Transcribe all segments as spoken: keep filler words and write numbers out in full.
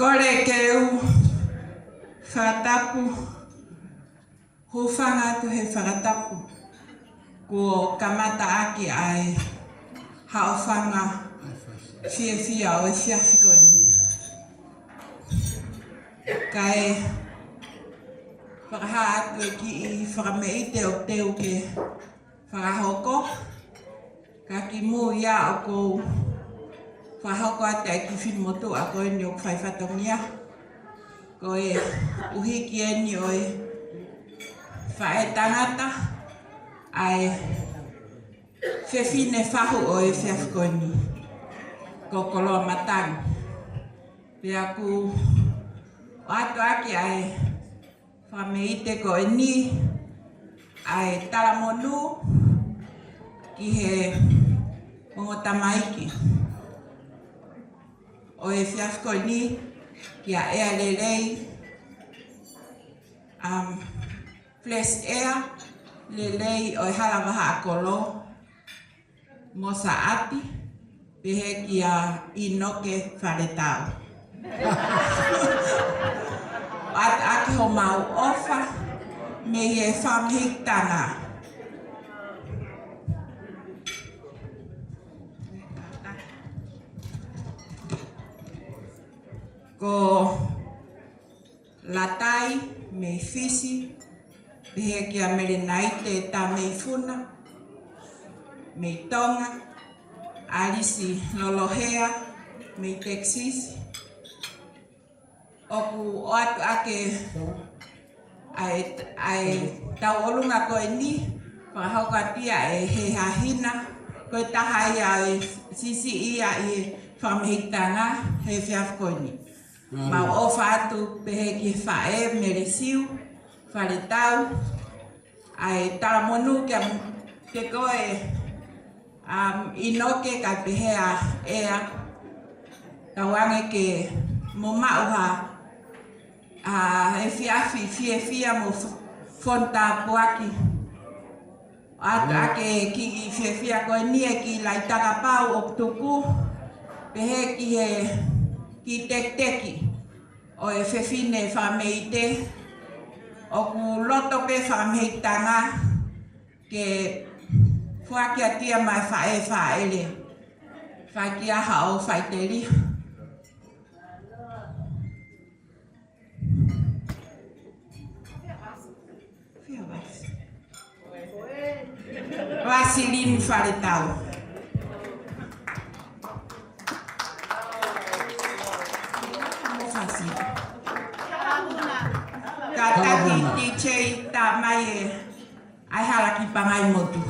Kole ke u fakatapu, hūfanga atu he fakatapu kuo kamata ʻaki ʻa e haʻofanga fiefia ʻo e efiafi ko eni. Kae fakahā atu e kiʻi fakameʻite ʻoku teu ke fakahoko. Ka kimuʻa ia ʻoku ou fakahoko atu e kiʻi finemotuʻa ko eni ʻoku fai fatongia. Koeʻuhi ko eni ʻo e faʻētangata ʻa e fefine fahu ʻo e efiafi ko eni, ko Koloamatangi. Pea ʻoku ʻoatu ʻaki ʻa e fakameʻite ko eni ʻa e talamonū ki he ongo tamaiki ʻo e efiafi ko eni, kia ʻEa Lelei, um, Fresh Air Lelei ʻo e Hala Vahaʻakolo, mo Saʻati, pehē kia ʻInoke Faletau. ʻOatu ʻaki homau ʻofa mei he Fāmili Tanga. Ko Latai mei Fisi, pehē kia Melenaite Tameifuna mei Tonga, ʻAlisi Lolohea mei Texas. ʻOku ʻoatu ʻaki ʻa e, ʻa e tauʻolunga ko eni, fakahoko atu ia ʻe Hehahina, ko e taha ia ʻo e siʻisiʻi ia ʻi he Fāmili Tanga he efiafi ko eni. Mau ʻofa atu pehē ki he faʻē Melesiu Faletau, ʻa e talamonū kia mo-, kia koe, um, ʻInoke, kae pehē ʻa ʻEa, tauange ke mo maʻu ha, ʻa e efiafi fiefia mo f-, fonu tāpuaki. ʻOatu ʻaki e kiʻi fiefia ko eni e kiʻi laʻi takapau ʻoku tuku, pehē ki he kiʻi tekiteki ʻo e fefine fakameʻite, ʻoku loto pē Fāmili Tanga ke foaki atu ia maʻa e faʻē Faʻele. Fai ki ai haʻo faʻiteliha. Vasilini Faletau. Kātaki D J, tā mai e ʻai hala ki Pangaimotu.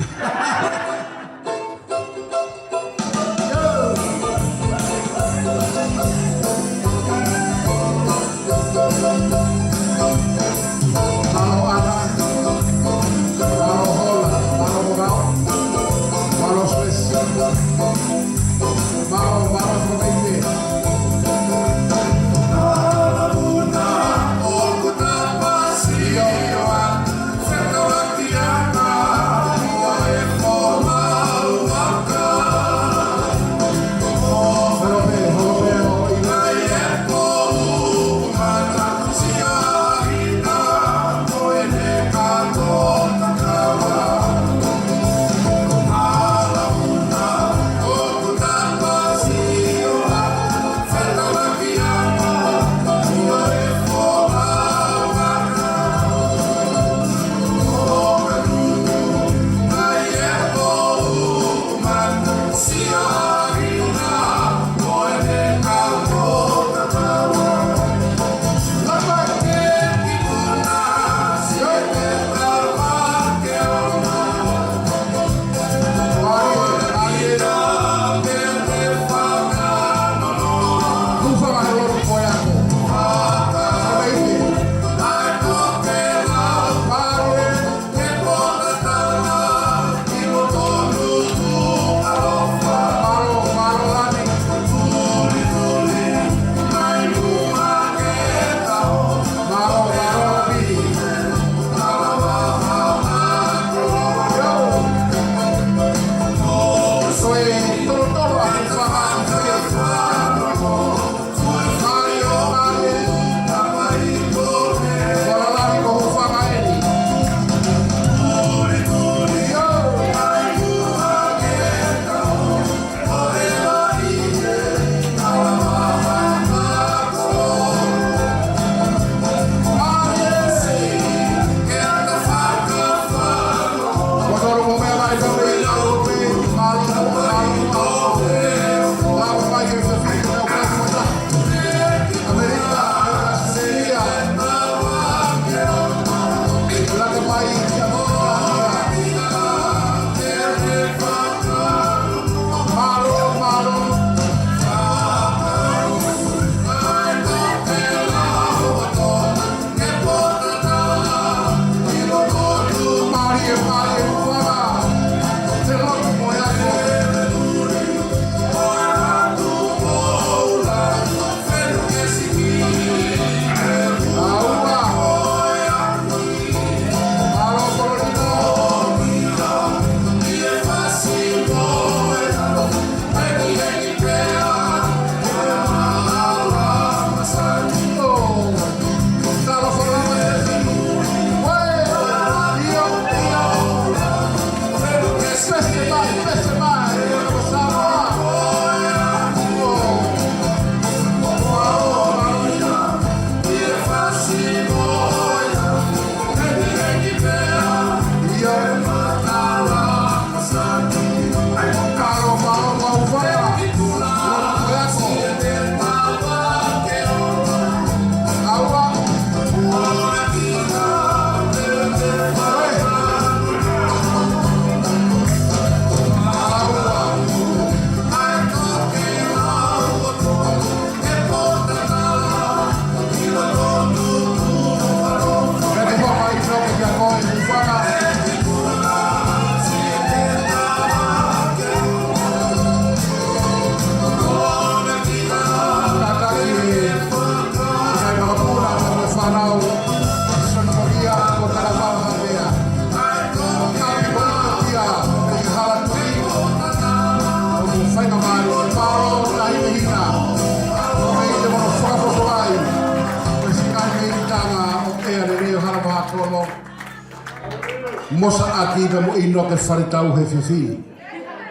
Mosaʻaki pea mo ʻInoke Faletau he efiafi ni.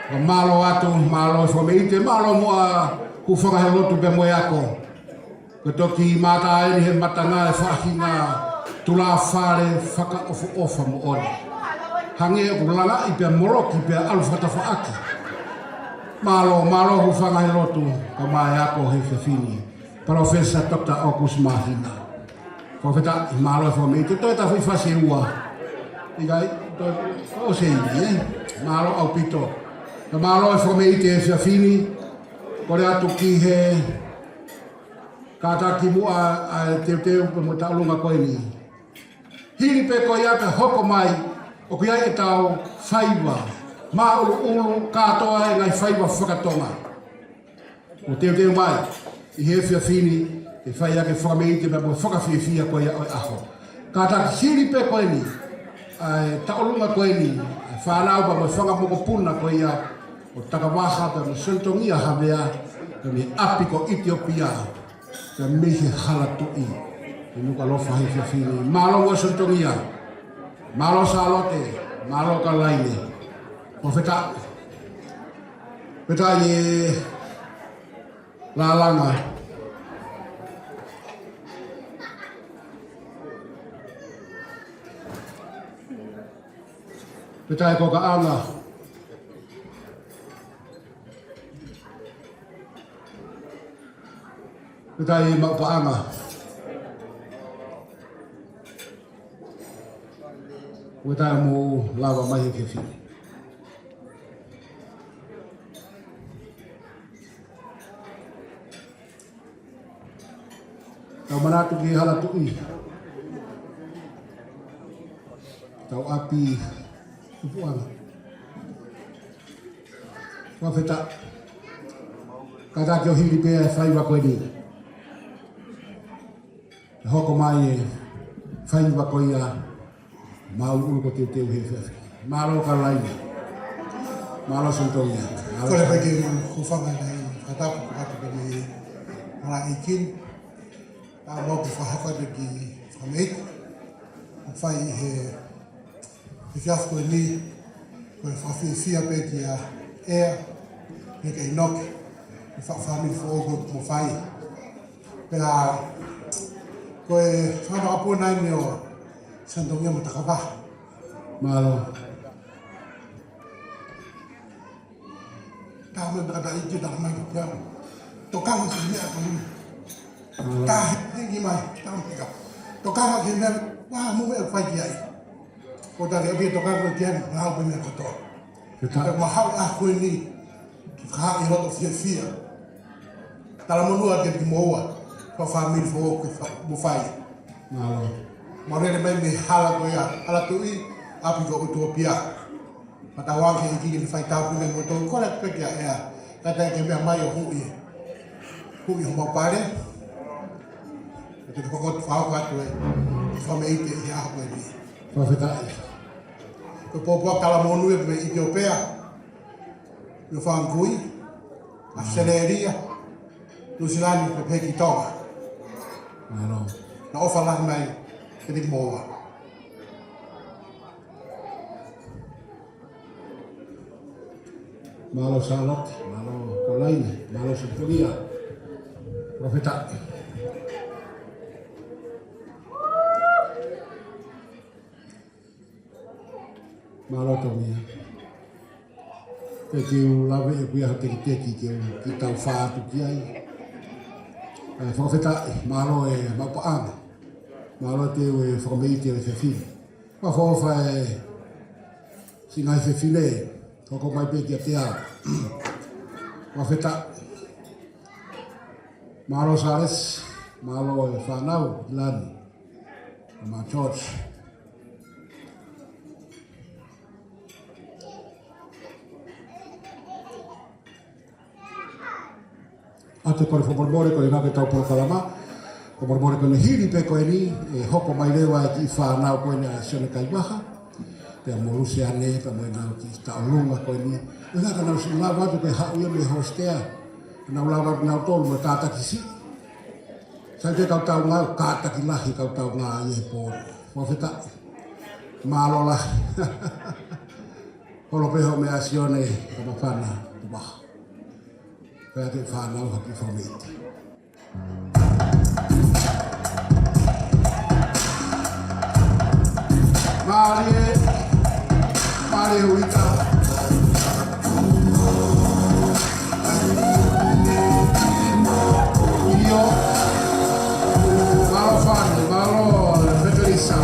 Ka mālō atu, mālō e fakameʻite, mālō muʻa Hufanga he lotu pea mo e ako. Ko e toki mātā eni he matanga e faʻahinga tulāfale fakaʻofoʻofa moʻoni. Hangē ʻoku langaʻi pea moloki pea ʻalu fakatafaʻaki. Mālō, mālō Hufanga he lotu, pea mo e ako he efiafi ni. Palōfesa Doctor ʻOkusi Māhina. Fakafetaʻi, mālō e fakameʻite, toe tā fai fasi ua. ʻIkai, toe, ʻosi eni, ē? Mālō ʻaupito. Pea mālō e fakameʻite he efiafi ni, kole atu ki he kātaki muʻa ʻa e teuteu pea mo e tauʻolunga ko eni. Hili pē ko ia pea hoko mai, ʻoku ʻi ai ʻetau faiva māʻuluʻulu kātoa e ngaahi faiva fakatonga. ʻO teuteu mai ʻi he efiafi ni, ke fai ʻaki e fakameʻite pea mo e fakafiefia ko ia ʻo e ʻaho. Kātaki hili pē ko eni, ʻa e tauʻolunga ko eni, ʻa e fānau pea mo e fanga mokopuna ko ia ʻo Takavaha pea mo Sonitongia Havea, pea mei he ʻapi ko ʻItiopia, pea mei he hala tuʻi ʻi Nukuʻalofa he efiafi ni. Mālō ʻa Sonitongia, mālō Sālote, mālō Kalaine. Fakafetaʻi. Fakafetaʻi e Lalanga. Fakafetaʻi Kokaʻanga. Fakafetaʻi Maʻupaʻanga. Fakafetaʻi mou lava mai he efiafi ni. Tau manatu ki he hala tuʻi. Tau ʻapi tupuʻanga. Fakafetaʻi. Kātaki ʻo hili pē e faiva ko eni. Hoko mai e faiva ko ia māʻuluʻulu ko e teuteu he efiafi. Mālō Kalaine. Mālō Sonitongia. Mālō. Kole pē ke u hūfanga ʻi he fakatapu atu pē mei malaʻikini. Ka mau ke fakahoko atu e kiʻi fakameʻite ʻoku fai ʻi he efiafi ko eni, ko e fakafiefia pē kia ʻEa, pea kia ʻInoke, e faʻu fāmili foʻou kuo mou fai. Pea ko e fanga makapuna eni ʻo Sonitongia mo Takavaha. Mālō. Taha mai maka ta iki, taha mai ki te amo. Tokanga ki he meʻa ko eni. Mālō. Taha hiki mai, taha mai ka. Tokanga ki he meʻa, ʻoua mou meʻa fai ki ai. Ko ta ke ʻapi tokanga ki ai, ngāue pē meʻa kotoa. Ke ta- Pea mahalo ʻa ko eni, ke fakahā ʻi loto fiefia. Talamonū atu kiate kimoua, ko e fāmili foʻou kuo fa-, mou fai. Mālō. Mou lele mai mei he hala ko ia, hala tuʻi, ʻapi ko ʻItiopia. Fakatauange ʻEiki ke ne fai tāpuaki mo tau kole pē kia ʻEa. Kātaki ke meʻa mai ʻo huʻi. Huʻi homau pale. Ke te fakot-, fakahoko atu e fakameʻite ʻi he ʻaho ko eni. Fakafetaʻi. Ko e pōpoaki talamonū ia mei ʻItiopea. Mei Fangakui. ʻAositelēlia. Nuʻusila ni pea pehē ki Tonga. Mālō. Nā ʻofa lahi mai kiate kimoua. Mālō Sālote, mālō Kalaine, mālō Sonitongia. Fakafetaʻi. Mālō Tomia. Ke u lave ʻeku ʻi ai ha tekiteki ke u kiʻi taufā atu ki ai. ʻE, fakafetaʻi, mālō e Maʻupaʻanga. Mālō e teu e fakameʻite ʻo e fefine. Fakaʻofoʻofa e siʻi ngaahi fefine, hoko mai pē kiate au. Fakafetaʻi. Mālō Sālesi, mālō e fānau, Lani, mo George. ʻA e kole fakamolemole ko e ngaahi ke tau polokalama. Fakamolemole ko eni hili pē ko eni, ʻe hoko mai leva e kiʻi fānau ko eni ʻa Sione Kaivaha. Pea mo Luseane, pea mo e ngaahi kiʻi tauʻolunga ko eni. ʻE ngaahi ka nau siʻi lava atu ke haʻu ia mei he hostel. Nau lava atu nautolu mo e kātaki siʻi. Sai pē kau taunga, kātaki lahi kau taunga ʻi he pō. Fakafetaʻi. Mālō lahi. Holo pē hoʻo meʻa Sione, ka mafana, tupaha. Pea te fānau hake fomiti. Mālie, mālie uita. ʻIo. Mālō Fani, mālō Petelisa.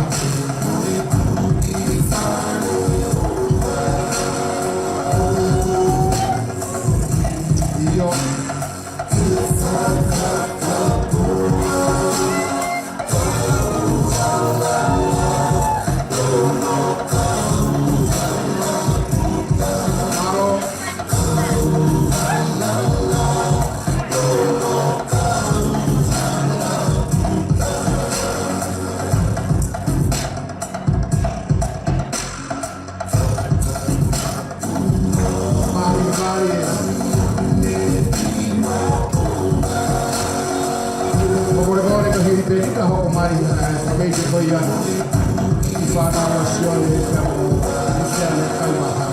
ʻIo. Mālie, mālie. Ko e kolekole ka hili pē kita hoko mai, ē, ka mei te koi ana. ʻI fānau ʻa Sione, ʻi fānau ʻa Sione, kai maha.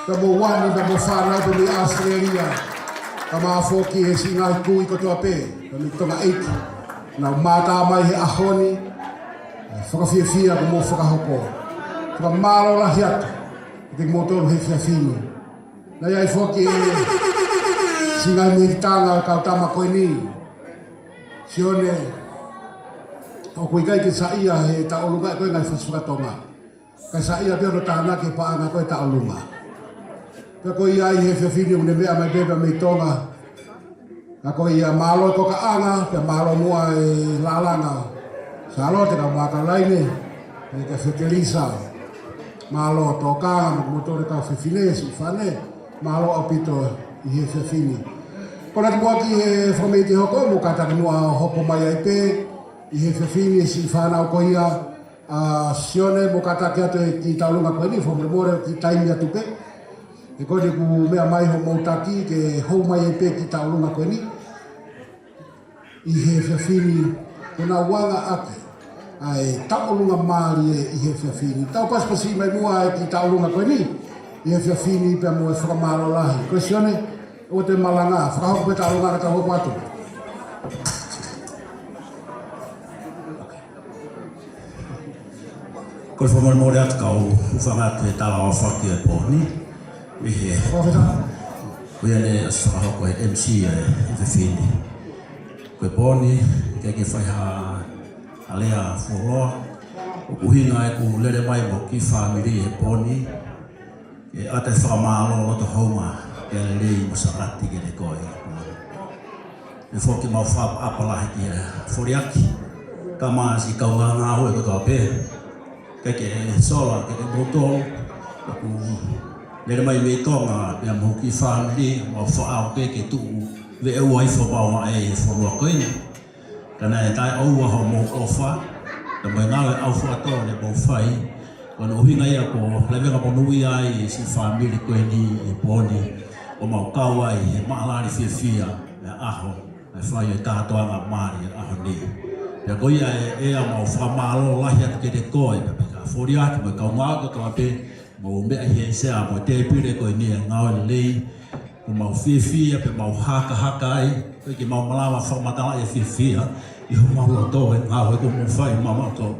Ka mou ʻomi, ka mou fānau, ka mou ʻAositelēlia. Ka mou foki he siʻi ngaahi kui kotoa pē, ka mou Tonga ʻeiki. Naʻa mou mātā mai he ʻaho ni, fakafiefia ko hoʻomou fakahoko. Fakamālō lahi atu kiate kimoutolu he efiafi ni. Naʻe ʻi ai foki e siʻi ngaahi mīlitanga ʻo e kau tama ko eni. Sione, ʻOku ʻikai ke saiʻia he tauʻolunga ko e ngaahi fasi faka-Tonga. Ka saiʻia pē hono tānaki e paʻanga ko e tauʻolunga. Pea ko ia ʻi he efiafi ni ʻoku ne meʻa mai pē pea mei Tonga. Ka ko ia mālō e kokaʻanga, pea mālō muʻa e lalanga. Sālote ka Makalaine, e ka Fetelisa. Mālō tokanga, mo tole kau fefine, siʻi fānau. Mālō ʻaupito ʻi he efiafi ni. Ko ena ki muʻa ki he fakameʻite hoko, mou kātaki muʻa hopo mai ai pē, ʻi he efiafi ni siʻi fānau ko ia, ʻa Sione, mou kātaki atu e kiʻi tauʻolunga ko eni, fakamolemole ʻoku kiʻi taimi atu pē. He ko eni ʻoku meʻa mai hoʻomou taki ke hou mai ai pē kiʻi tauʻolunga ko eni. ʻI he efiafi ni, ko ʻenau anga ʻaki ʻa e tauʻolunga mālie ʻi he efiafi ni. Tau pasipasi mai muʻa e kiʻi tauʻolunga ko eni, ʻi he efiafi ni pea mo e fakamālō lahi. Ko Sione, ʻoua te malanga, fakahoko pē tauʻolunga ka tau hoko atu. Ko e fakamolemole atu kau hūfanga atu he tala ʻofa ki he pō ni. ʻI he, ko ia ne ʻosi fakahoko e M C e efiafi ni. Ko e pō ni, ke ke fai ha, ha lea fuoloa. ʻOku ʻuhinga ʻeku lele mai mo e kiʻi fāmili he pō ni. ʻE ʻata e fakamālō loto houngaʻia, ʻa e lelei mo e sākati kiate koe. ʻE foki mau fakaʻapaʻapa lahi ki he Foliaki, kae ʻumaʻā siʻi kaungā ngāue kotoa pē. Ke ke sola, ke ke moutolu, ʻoku lele mai mei Tonga, pea mo e kiʻi fāmili, mau faʻao ke ke tuʻu veʻe ua ʻi fo mau ʻa e fonua ko eni. Ka naʻe taʻeʻoua hoʻomou ʻofa, pea mo e ngāue ʻaufuatō ne mou fai, ko hono ʻuhinga ia ko e levenga monūʻia ai e siʻi fāmili ko eni ʻi he pō ni, ʻo mau kau ai he maʻalali fiefia, ʻa e ʻaho, ʻa e fai e kātoanga mālie ʻo e ʻaho ni. Pea ko ia ʻe, ʻe ʻa mau fakamālō lahi atu kiate koe, pea pē ka Foliaki mo e kaungā kotoa pē, mou meʻa ʻi he sea mo e tēpile ko eni ʻa e ngāue lelei, ʻoku mau fiefia pea mau hakahaka ai, ʻoku ʻikai ke mau malava fakamatalaʻi e fiefia ʻi homau loto he ngāue ʻoku mou fai maʻamautolu.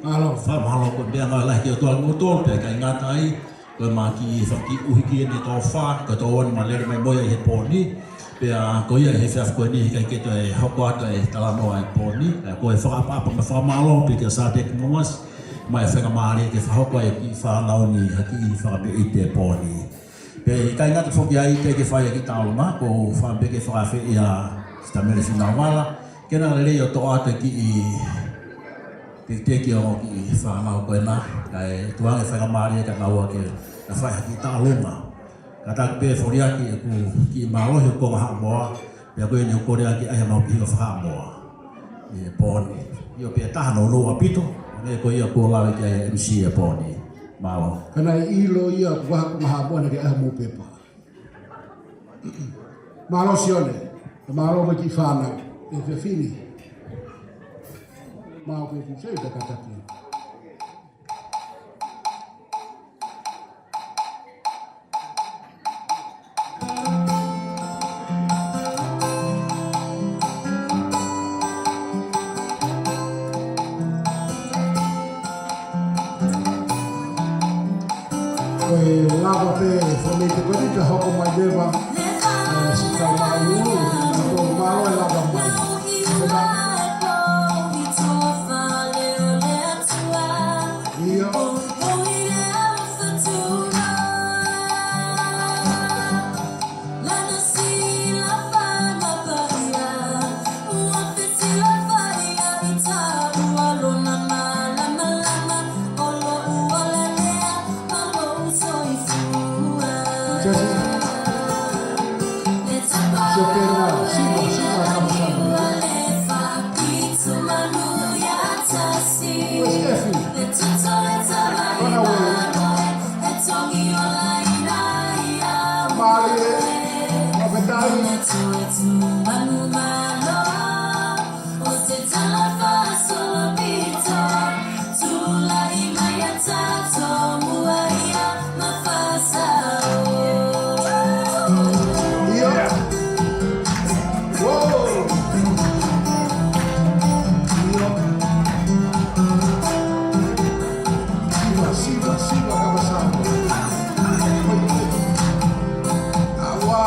Mālō. Fakamālō ko e meʻa ngāue lahi ki he ʻOtua ʻa kimoutolu pea ʻikai ngata ai, ko e ma kiʻi fakaʻuhi ki heʻene tofa, ko e toʻo ni ma lele mai mo ia ʻi he pō ni, pea ko ia he efiafi ko eni ʻikai ke toe hoko atu e talanoa e pō ni, ka ko e fakaʻapaʻapa mo e fakamālō pē kia Sāteki Momasi, mo e faingamālie ke fakahoko ai e kiʻi fānau ni ha kiʻi fakameʻite pō ni. Pea ʻikai ngata foki ai pē ke fai e kiʻi tauʻolunga, ko e fai pē ke fakaafeʻi ʻa Sitamele Finauala, ke na lelei ʻo toʻo atu e kiʻi tekiteki ʻo e kiʻi fānau ko ena, kae tuku ange faingamālie kia naua ke na fai ha kiʻi tauʻolunga. Kātaki pē Foliaki ʻeku kiʻi mālohi ʻo Tonga Haʻamoa, pea ko eni ʻoku kole ange ke ʻai haʻamau kiʻi hiva faka-Haʻamoa ʻi he pō ni. ʻIo pea taha nounou ʻaupito, ʻa eni ko ia kuo lave ki ai e M C e pō ni. Mālō. Ka naʻe ʻilo ia ʻoku ʻi ai ha Tonga Haʻamoa naʻe ʻai haʻamou pepa. Mālō Sione, mālō mo e kiʻi fānau, e fefine. Mālō pē ki se te kātaki. Ko e lava pē fakameʻite ko eni pea hoko mai leva, ʻa e siʻi kaumāʻulū, ko e mālō e lava mai. ʻIo. Jesse. Siʻo Pena, Siva, Siva, Kamasana. Where's Effie? Run away. Mālie, ʻo pē taimi. ʻIo. Whoa. ʻIo. Siva, Siva, Siva, Kamasana. ʻAua.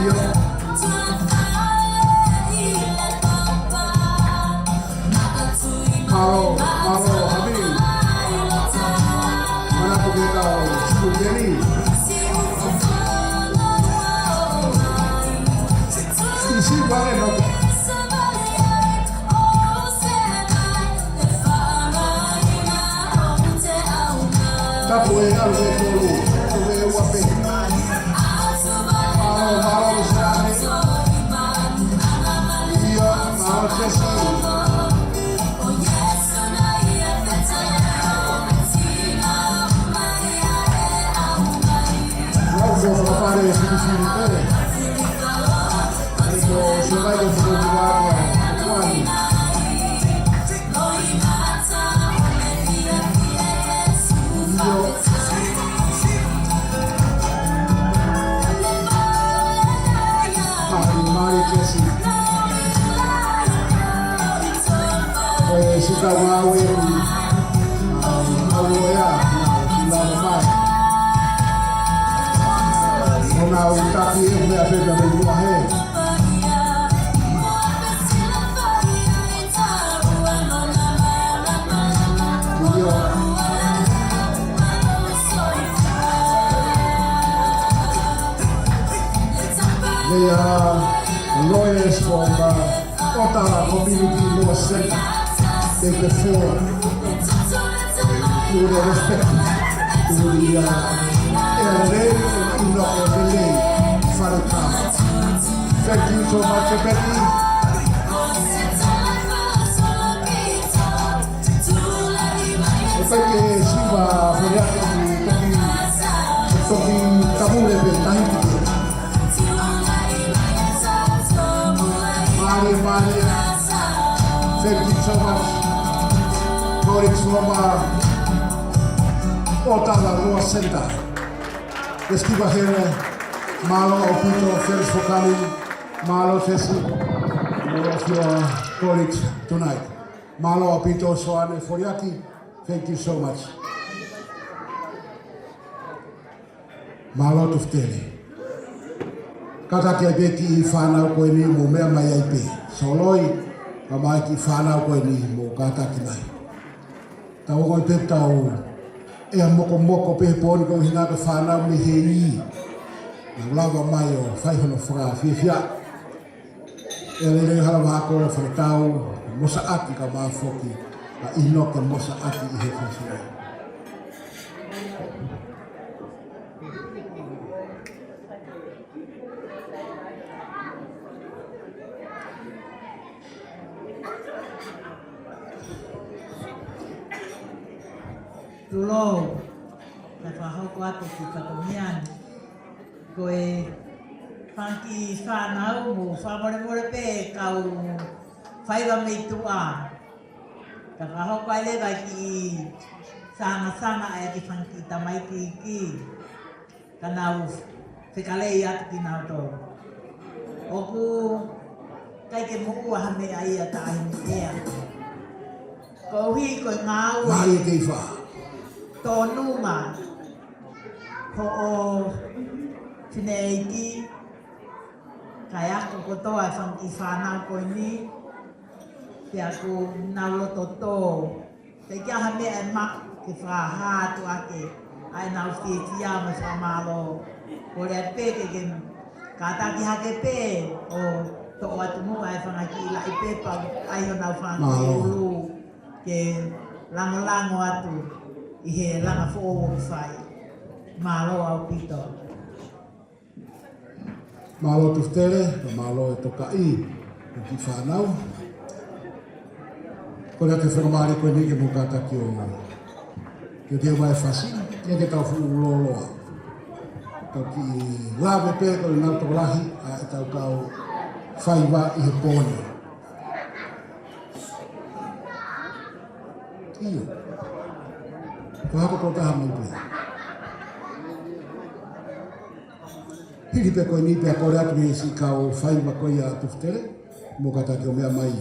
ʻIo. Sukeli. Isi vale no. Tapu e au e tolu. Au e ua pe. Mālō, mālō, Sane. Ia, mālō, Jesse. Mālō, Jesse. ʻOi, sika mau e, ʻa, ʻa, ʻa, ʻa, ʻa, ʻo nau taki e meʻa pē ka me lua he. ʻIo. They are lawyers from, uh, Otala Community Law Center. They perform to the respect to the, uh, elder and ʻInoke Lelei Falekau. Thank you so much, Becky. ʻE peke siva foriake ni toki, toki tamule pe tahiti. Mālie, mālie. Thank you so much. Colleagues from, uh, Otala Law Center. Let's give a hand. Mālō ʻaupito, thanks for coming. Mālō Jesse. All of your colleagues tonight. Mālō ʻaupito Soane Foliaki. Thank you so much. Mālō Tufutele. Kātaki ai pē kiʻi fānau ko eni mou meʻa mai ai pē. Soloi, ka mai kiʻi fānau ko eni mou kātaki mai. Tau ongoʻi pē tau ʻea mokomoko pē he pō ni ko e ʻuhinga ko e fānau mei he ʻī. Nau lava mai ʻo fai hono fakafiefia. ʻE lele hala vahako fakatau, mosaʻaki ka mafoki, ʻa ʻInoke mosaʻaki ʻi he fāsila. Tulou, ka fakahoko atu ki Patomiani. Ko e fanga kiʻi fānau mou fakamolemole pē kau faiva mei tuʻa. Ka fakahoko ai leva kiʻi sangasanga ʻa e kiʻi fanga kiʻi tamaiki iiki. Ka nau fekalei atu kinautolu. ʻOku ʻikai ke moʻua ha meʻa ia taʻahine ʻea. Koeʻuhi ko e ngāue. Mālie kei fā. Tōnunga. Hoʻo fineʻeiki, kae ako kotoa e fanga kiʻi fānau ko eni, pea ʻoku nau loto tō. Teʻeki ai ha meʻa ʻe maʻu ke fakahā atu ʻaki ʻa ʻenau fiefia mo e fakamālō. Kole pē ke ke kātaki hake pē ʻo toʻo atu muʻa e fanga kiʻi laʻi pepa ʻa honau fanga kiʻi ʻulu ke langolango atu ʻi he langa foʻou ʻoku fai. Mālō ʻaupito. Mālō Tufutele, mālō e tokaʻi, e kiʻi fānau. Ko e ʻuhinga e faingamālie ko eni ke mou kātaki ʻo, ke ke mai fasi, ke ke tau fuʻu lōloa. Tau kiʻi lave pē ko e ngaahi tokolahi, ʻa e tau kau faiva ʻi he pō ni. ʻIo. Ko hako tō taha mai pē. Hili pē ko eni pea kole atu ki he siʻi kau faiva ko ia ʻa Tufutele, mou kātaki ʻo meʻa mai.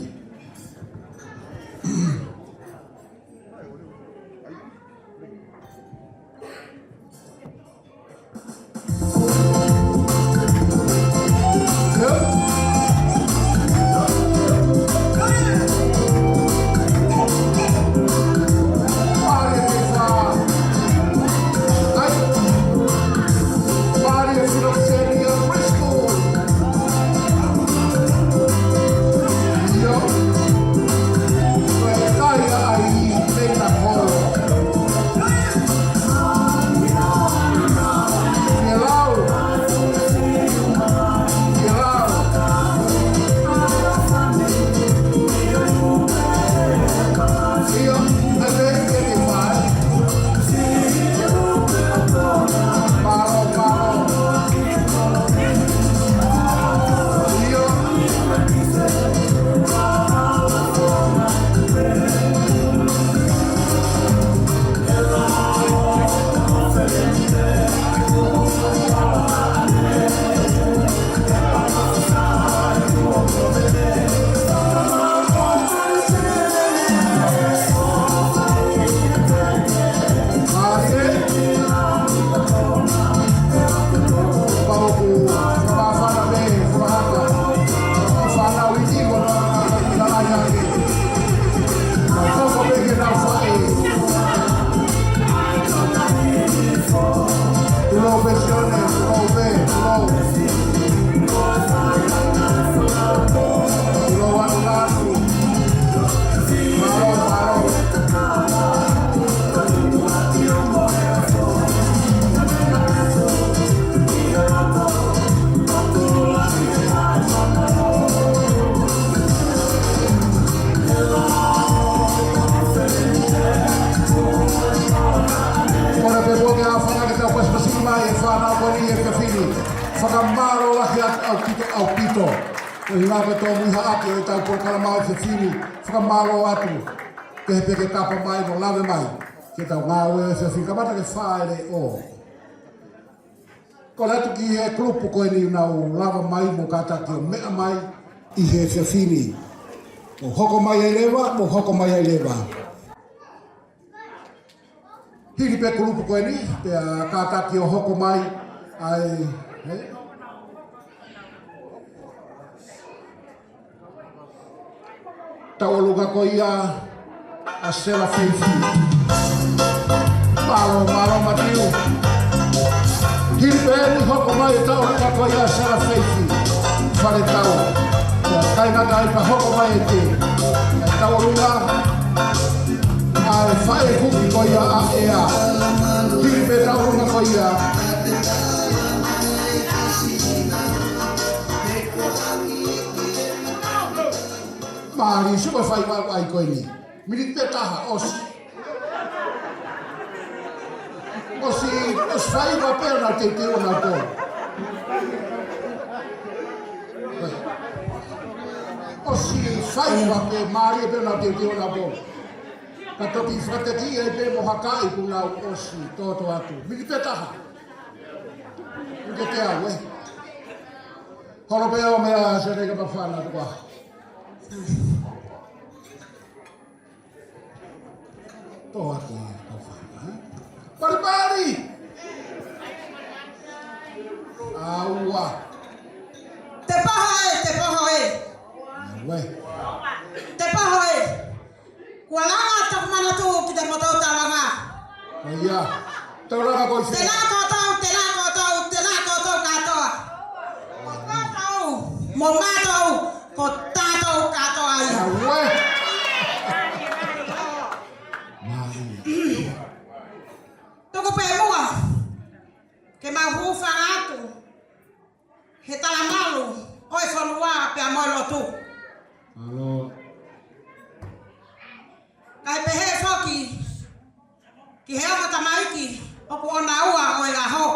Fakamālō lahi atu ʻaupito, ʻaupito. Ko e ʻuhinga ko e tōmuihaʻaki ʻo ʻetau polokalama ʻo e efiafi ni, fakamālō atu. Pehē pē ke kapa mai mo lave mai ki heʻetau ngāue ʻo e efiafi ni, kamata ʻaki e fāʻeleʻo. Kole atu ki he kulupu ko eni ʻoku nau lava mai mo kātaki ʻo meʻa mai ʻi he efiafi ni. Mou hoko mai ai leva, mou hoko mai ai leva. Hili pē kulupu ko eni, pea kātaki ʻo hoko mai ai, ē? Tauʻolunga ko ia ʻa Sela Feifi. Mālō, mālō Matiu. Hili pē eni hoko mai e tauʻolunga ko ia ʻa Sela Feifi. Fale tau. Pea kāinga, kae hoko mai e te. Tauʻolunga ʻa e faʻē kuki ko ia ʻa ʻEa. Hili pē tauʻolunga ko ia. Mālie, sio ki he faiva ʻa e ko eni. Miniti pē taha, ʻosi. ʻOsi, ʻosi faiva pē ʻo nau teuteu ʻo nau tō. ʻOsi faiva pē, mālie pē ʻo nau teuteu ʻo nau tō. Ka toki fakatekiʻi ai pē mo hakaʻi kuo nau ʻosi tōtō atu. Miniti pē taha. Miniti pē au, ē. Holo pē ʻo meʻa, Sela, ka mafana atu koā. Tō atu, tō fana, ē? Pali, pali! ʻAua. Te paha ē, te paha ē. ʻAua. Te paha ē. Kuo lava toku manatu ki he motu tauʻolunga. ʻIo. Tauʻolunga ko ē. Tēnā koutou, tēnā koutou, tēnā koutou kātoa. Mo mātou, mo mātou, ko tātou kātoa ia. ʻAua. Mālie. Tuku pē muʻa ke mau hūfanga atu he talamalu ʻo e fonua pea mo e lotu. Mālō. Kae pehē foki ki he ongo tamaiki ʻoku ʻonaua ʻo e ʻaho.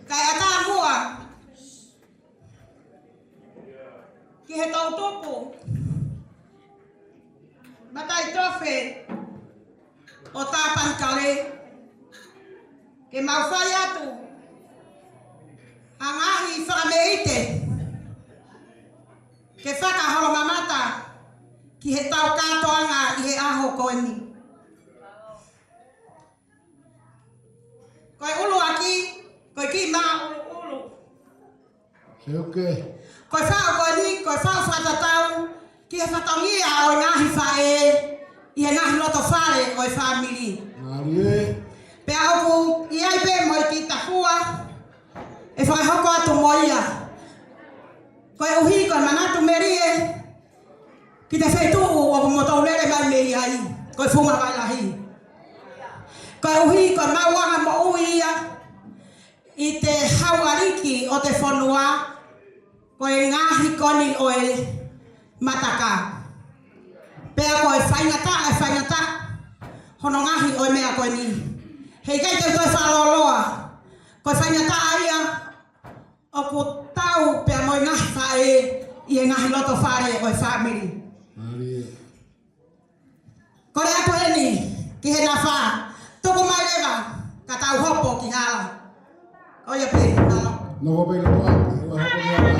Kae ʻatā muʻa ki he toʻutupu mataʻitofe ʻo Tāpanekale, ke mau fai atu ha ngaahi fakameʻite ke fakaholomamata ki heʻetau kātoanga ʻi he ʻaho ko eni. Ko e ʻuluaki, ko e kiʻi māʻuluʻulu. Seuke. Ko e faʻu ko eni, ko e faʻu fakatatau ki he fatongia ʻo e ngaahi faʻē ʻi he ngaahi loto fale ʻo e fāmili. Mālie. Pea ʻoku ʻi ai pē mo e kiʻi tapuhā ʻe fakahoko atu mo ia. Koeʻuhi ko e manatu melie ki he feituʻu ʻoku mou lele mai mei ai, ko e Funga Vai Lahi. Koeʻuhi ko e maʻuʻanga moʻui ia ʻi he hauʻaliki ʻo e fonua, ko e ngaahi koni ʻo e mataka. Pea ko e faingataʻa, e faingataʻa hono ngaahi ʻo e meʻa ko eni. Heʻikai te u toe fakalōloa. Ko e faingataʻa ia ʻoku tau pea mo e ngaahi faʻē ʻi he ngaahi loto fale ʻo e fāmili. Mālie. Kole atu eni ki he nafa, tuku mai leva ka tau hopo ki hala. Ko ia pē, mālō. Nofo pē ʻi loto ʻapi, ua hopo ki hala.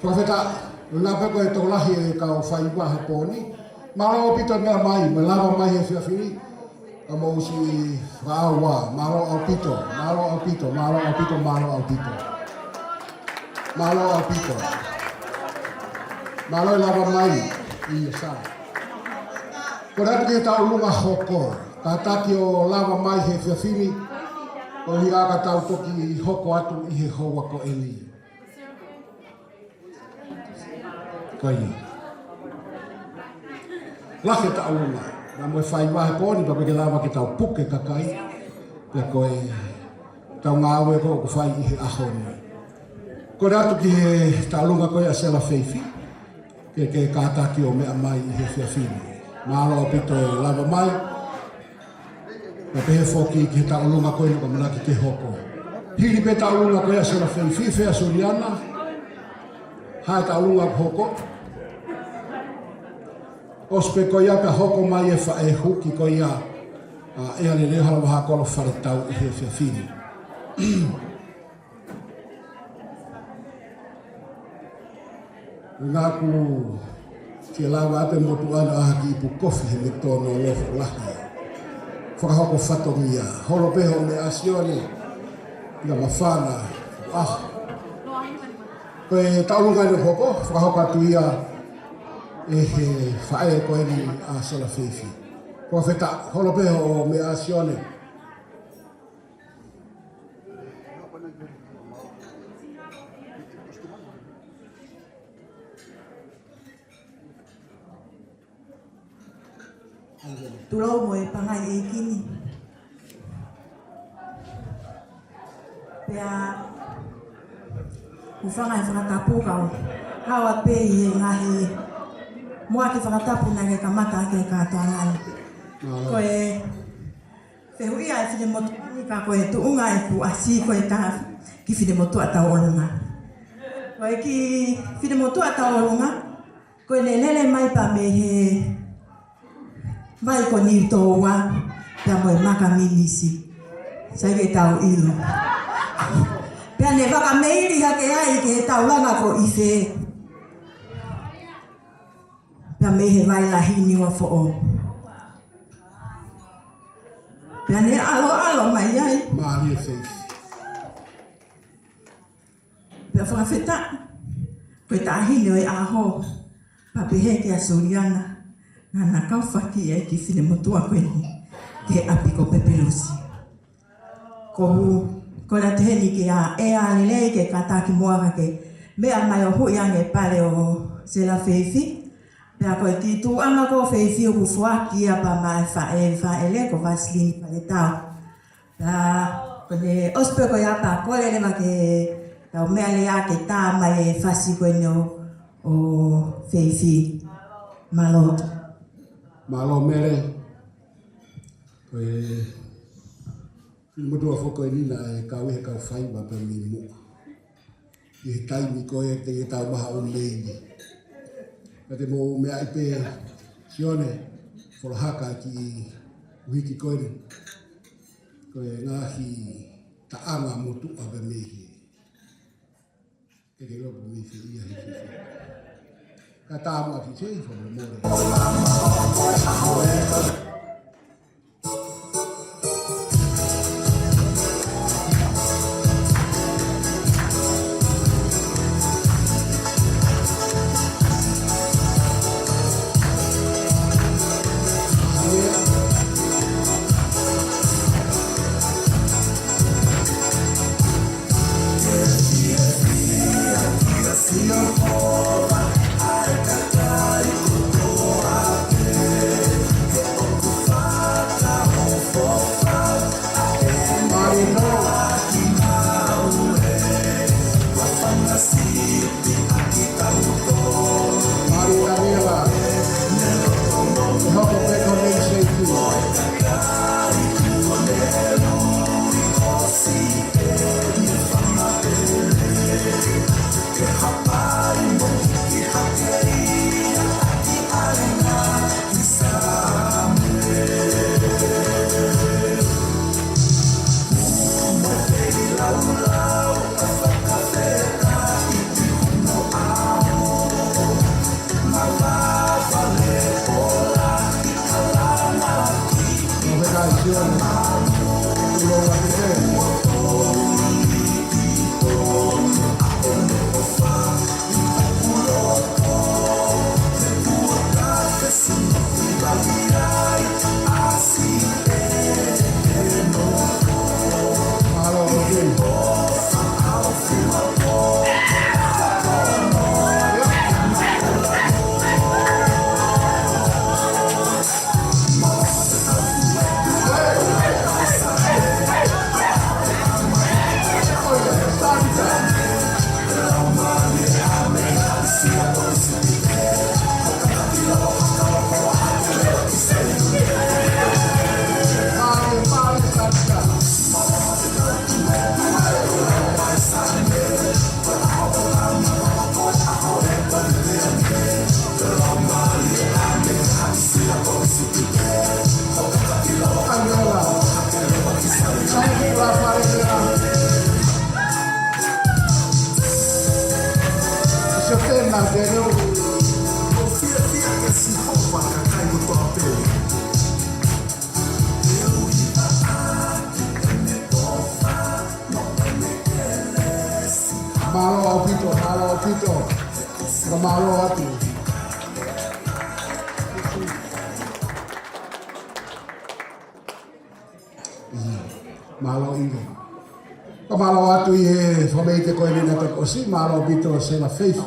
Fakafetaʻi, ʻuhinga pē ko e tokolahi e kau faiva he pō ni. Mālō ʻaupito e meʻa mai, mo e lava mai he efiafi ni. Ka mou siʻi fakaʻauha, mālō ʻaupito, mālō ʻaupito, mālō ʻaupito, mālō ʻaupito. Mālō ʻaupito. Mālō e lava mai, ʻio sā. Kole atu ki he tauʻolunga hoko, kātaki ʻo lava mai he efiafi ni, koeʻuhi ka tau toki hoko atu ʻi he houa ko eni. Ko ia. Lahi e tauʻolunga. Naʻa mo e faiva he pō ni, pea pē ke lava ke tau puke kakai. Pea ko e tau ngāue ko ē ʻoku fai ʻi he ʻaho ni. Kole atu ki he tauʻolunga ko ia ʻa Sela Feifi. Ke, ke kātaki ʻo meʻa mai ʻi he efiafi ni. Mālō ʻaupito e lava mai. Pea pehē foki ki he tauʻolunga ko eni ʻoku ʻamanaki ke hoko. Hili pē tauʻolunga ko ia ʻa Sela Feifi, Fea Suliana. Hā e tauʻolunga ʻoku hoko. ʻOsi pē ko ia pea hoko mai e faʻē huki ko ia ʻa ʻEa Lelei Halavahakolo Faletau ʻi he efiafi ni. Naʻa ku ke lava atu e motuʻa na ʻa ha kiʻi ipu kofi he meʻa tonu ʻo lofa lahi. Fakahoko fatongia. Holo pē hoʻo meʻa Sione. Ia mafana. ʻA. Ko e tauʻolunga ʻeni hoko, fakahoko atu ia ʻe he faʻē ko eni ʻa Sela Feifi. Fakafetaʻi, holo pē hoʻo meʻa Sione. Tulou mo e pangai ʻeiki ni. Pea, hūfanga he fakatapu kau. Hawa pē ʻi he ngaahi muʻaki fakatapu naʻe kamata ʻaki e kātoanga ni. Ko e fehuʻi ʻa e finemotuʻa ni ka ko e tuʻunga ʻeku ʻasi ko e taha kiʻi finemotuʻa tauʻolunga. Ko e kiʻi finemotuʻa tauʻolunga, ko ʻene lele mai pē mei he vai ko Niutōua, pea mo e maka mimisi. Sai ke tau ʻilo. Pea ne fakameili hake ai ki he taulanga ko ʻIfe. Pea mei he vai lahi Niuafoʻou. Pea ne ʻaloʻalo mai ai. Mālie Feifi. Pea fakafetaʻi. Ko e taʻahine ʻo e ʻaho. Pea pehē kia Suliana. Naʻa na kau faki e kiʻi finemotuʻa ko eni. Ki he ʻapi ko Pepelusi. Ko u, kole atu heni kia ʻEa Lelei ke kātaki muʻa ke meʻa mai ʻo huʻi ange pale ʻo Sela Feifi. Pea ko e kiʻi tuʻuʻanga ko Feifi ʻoku foaki ia pea maʻa e faʻē, faʻē lele ko Vaseline Faletau. Pea ko ʻene ʻosi pē ko ia pea kole leva ke tau meʻa lea ke tā mai e fasi ko eni ʻo, ʻo Feifi. Mālō. Mālō Mele. Ko e finemotuʻa foki ko eni naʻe kau ʻi he kau faiva pē mei muʻa. ʻI he taimi ko ē te ke tau maha ʻo mei ni. Ka te mou meaʻi pē Sione, fola hake kiʻi uhiki ko eni. Ko e ngaahi taʻanga motuʻa pē mei he. Ke ke lopu mei he ia he. Ka tā muʻa ki he fo mole. Te neu ʻo fiefia kia Sihova kakai kotoa pē. Mālō ʻaupito, mālō ʻaupito. Ka mālō atu. Mālō ʻaupito. Ka mālō atu ʻi he fakameʻite ko eni naʻe toki ʻosi, mālō ʻaupito Sela Faith.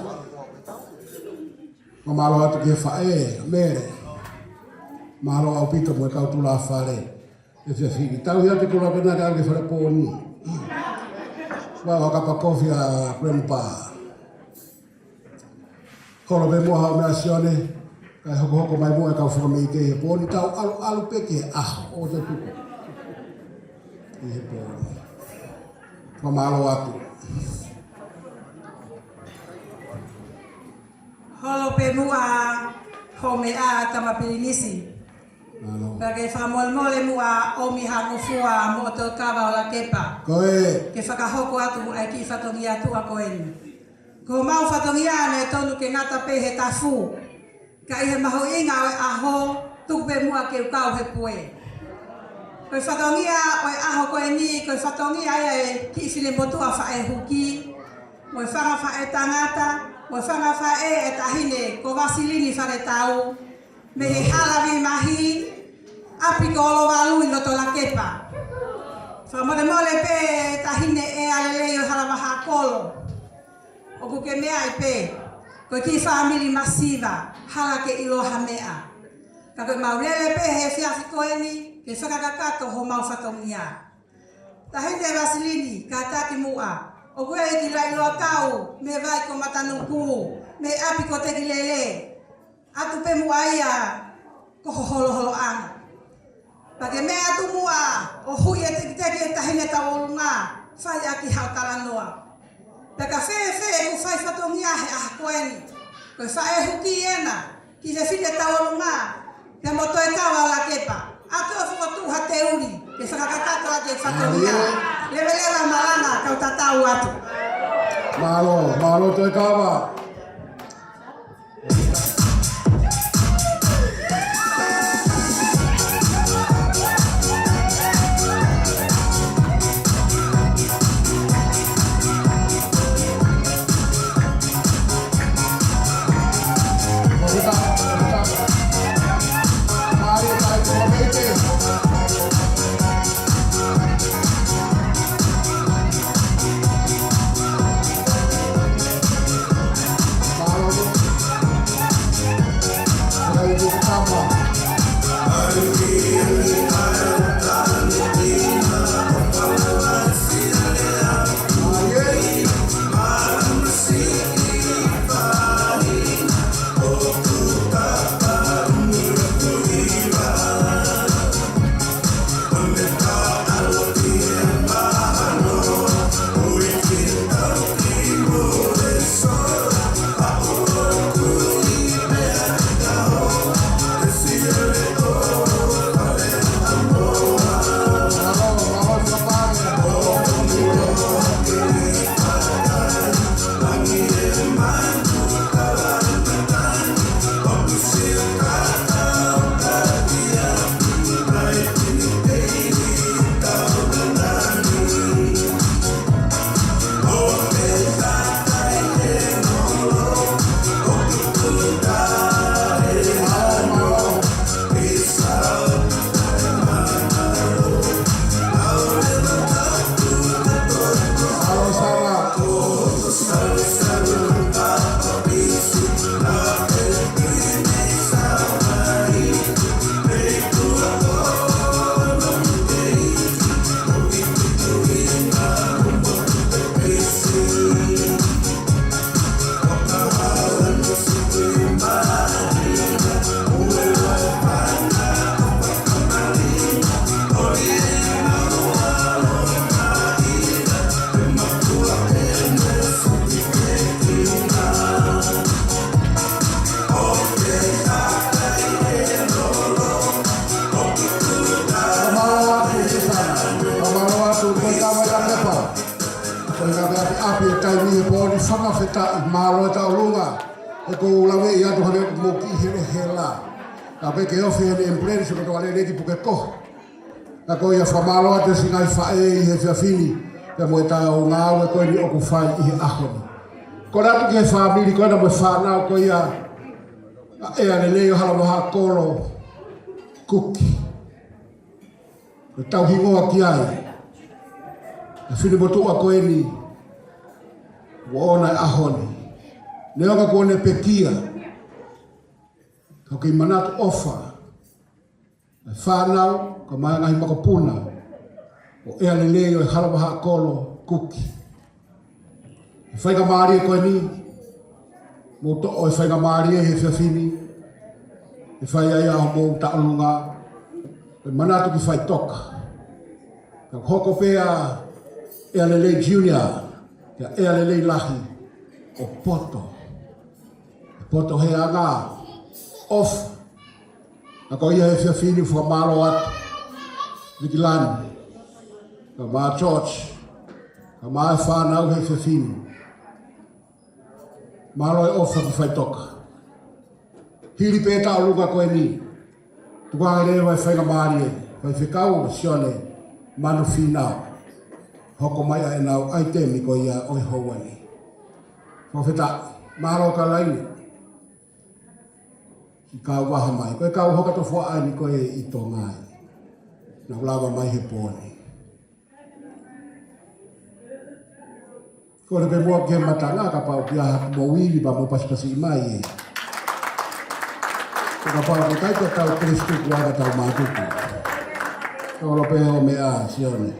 Ka mālō atu ki he faʻē, Mele. Mālō ʻaupito mo e kau tulafale. ʻE fiafili. Tau ia te kula kena ke ake fale pōni. Ua, ua kapa kofi ʻa Grandpa. Kolo pē muʻa haʻo meʻa Sione, kae hokohoko mai muʻa e kau fakameʻite he pōni, tau ʻalu, ʻalu pē ki he ʻaho ʻo te tuku. ʻI he pōni. Fakamālō atu. Holo pē muʻa ho meʻa Tama Pilinisi. Mālō. Ka ke fakamolemole muʻa ʻomi ha ngofua mo ʻoto kava ʻo Lakepa. Ko ē. Ke fakahoko atu ʻa e kiʻi fatongia tuʻa ko eni. Ko homau fatongia naʻe tonu ke ngata pē he tafu. Ka ʻi he mahuʻinga ʻo e ʻaho, tuku pē muʻa ke u kau he pue. Ko e fatongia ʻo e ʻaho ko eni, ko e fatongia ia ʻa e kiʻi finemotuʻa faʻē huki, mo e fanga faʻētangata, mo e fanga faʻē ʻa e taʻahine ko Vasilini Faletau, mei he Hala Vimahi, ʻapi ko Olovalu ʻi loto Lakepa. Fakamolemole pē taʻahine ʻea lelei ʻo e Hala Vahakolo. ʻOku ke meaʻi pē, ko e kiʻi fāmili masiva, hala ke ʻiloa ha meʻa. Ka ko e mau lele pē he efiafi ko eni, ke fakakakato homau fatongia. Taʻahine Vasilini, kātaki muʻa. ʻOku ʻi ai e kiʻi lauʻiloa kau, mei he vai ko Matanuku, mei he ʻapi ko Tekilele. ʻAtu pē muʻa ia ko ho holoholoʻanga. Pea ke meʻa atu muʻa ʻo hui e tekiteki e taʻahine Tauolunga, fai ʻaki haʻo talanoa. Pea ka fēfē ʻeku fai fatongia he ʻaho ko eni. Ko e faʻē huki ena, kiʻi fefine Tauolunga, pea mo Toekava Lakepa. ʻAtu ʻo fokotuʻu ha teuli, ke fakakakato ʻaki e fatongia. Leveleva malanga, kau tatau atu. Mālō, mālō Toekava. Mālō atu, Toekava Lakepa. Ko e ngaahi ʻapi ʻapi e taimi he pōni, fakafetaʻi, mālō e tauʻolunga. He ʻoku ou laveʻi atu hangē ʻoku mou kiʻi helehela. Ka pea ke ofi heni ambulance ko e toka lele ki Pukekohe. Ka ko ia fakamālō atu siʻi ngaahi faʻē ʻi he efiafi ni. Pea mo e taʻu ngāue ko eni ʻoku fai ʻi he ʻaho ni. Kole atu ki he fāmili ko ena mo e fānau ko ia ʻa ʻEa Lelei ʻo Halavahaʻakolo Kuki. Ko e tauhingoa ki ai ʻa e finemotuʻa ko eni ʻoku ʻoʻona e ʻaho ni. Neongo kuo ne pekia, ka ʻoku kei manatu ʻofa e fānau, ka mo e ngaahi makapuna ʻo ʻEa Lelei ʻo e Halavahaʻakolo Kuki. ʻE faingamālie ko eni, mou toʻo e faingamālie he efiafi ni, ʻe fai ai ʻa hoʻomou tauʻolunga, ʻe manatu ki Faitoka. Ka hoko pē ʻa ʻEa Lelei Junior, kia ʻEa Lelei Lahi, ʻo poto. ʻE poto he anga ʻofa. Ka ko ia he efiafi ni fakamālō atu. Vikilani. Ka mo George. Ka mo e fānau he efiafi ni. Mālō e ʻofa ki Faitoka. Hili pē tauʻolunga ko eni. Tuku ange leva e faingamālie. Faifekau Sione Manu Fīnau. Hoko mai ʻa ʻenau ʻaitemi ko ia ʻo e houa ni. Fakafetaʻi. Mālō Kalaine. Ki kau vaha mai. Ko e kau hoka tofuaʻa ni ko e ʻi Tonga ai. Naʻa ku lava mai he pō ni. Kole pē muʻa ke matanga kapau ʻoku ʻi ai haʻamou ivi pea mou pasipasi mai ē. Ko kapau ʻoku ʻikai ke tau telefituku ʻa ka tau mātuku. Kole pē ʻo meʻa Sione.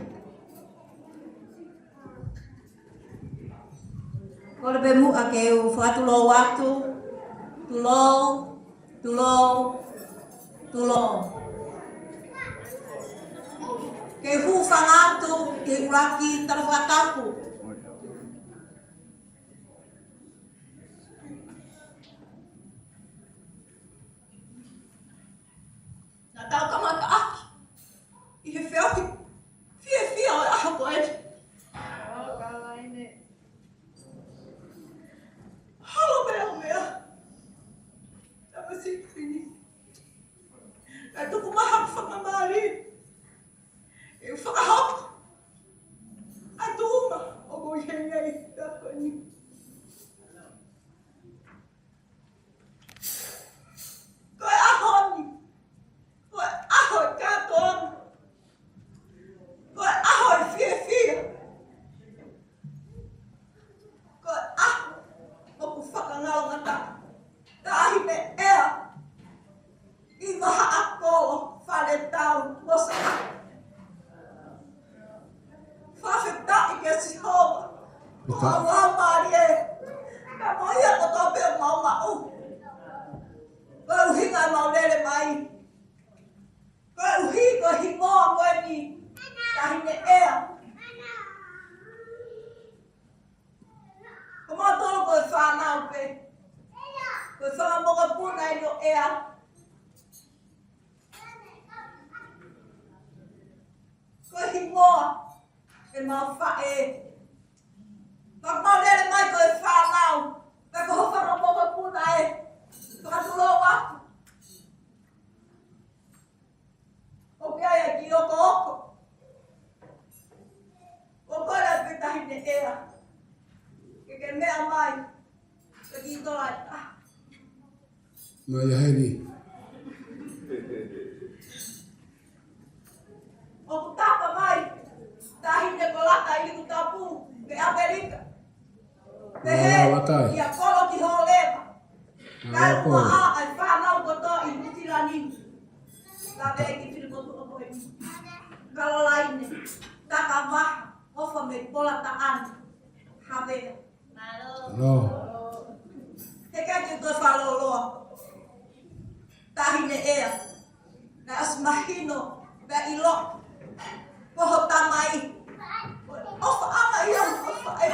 Kole pē muʻa ke u fakatulou atu, tulou, tulou, tulou. Ke u hūfanga atu ki he ʻuluaki tala fakatapu. Naʻa tau kamata ʻaki ʻi he feohi fiefia ʻo e ʻaho ko eni. Holo pē ʻo meʻa. Tama sipini. Ka tuku mai haku fakamālō. ʻE fakahoko atu uma ʻoku ʻi heni ʻi he ʻaho ni. Ko e ʻaho ni, ko e ʻaho e kātoanga, ko e ʻaho e fiefia, ko e ʻaho ʻoku fakangaloʻanga. Taʻahine ʻEa ʻi Vahaʻakolo, Faletau, Mosaka. Fakafetaʻi kia Sihova. Ko e ʻaho mālie. Ka ko ia kotoa pē ʻoku mau maʻu. Ko e ʻuhinga ʻemau lele mai. Koeʻuhi ko e hingoa ko eni, Taʻahine ʻEa. Ko mautolu ko e fānau pē. Ko e fanga mokopuna eni ʻo ʻEa. Ko e hingoa ʻemau faʻē. Ka mau lele mai ko e fānau. Ka ko ho fanga mokopuna ē. Fakatulou atu. ʻOku ʻi ai e kiʻi okooko. ʻOku ʻi ai pē Taʻahine ʻEa. Ke ke meʻa mai. Ke kiʻi tola e taha. Mai ʻa heni. ʻOku tapa mai Taʻahine Kolata ʻIlikutapu mei ʻAmelika. Pehē, ʻia kolo ki Hōleva. Kae ʻumaʻā ʻa e fānau kotoa ʻi Nuʻusila ni. Laveʻi ki Filipotu ʻo Koeni. Kalolaine, Takavaha, ʻOfa mei Polataʻane. Havea. Mālō. He ʻikai ke toe fakalōloa. Taʻahine ʻEa. Naʻe ʻosi mahino, naʻe ʻilo, ko ho tamai. ʻOfaʻanga ia, ʻofa ē.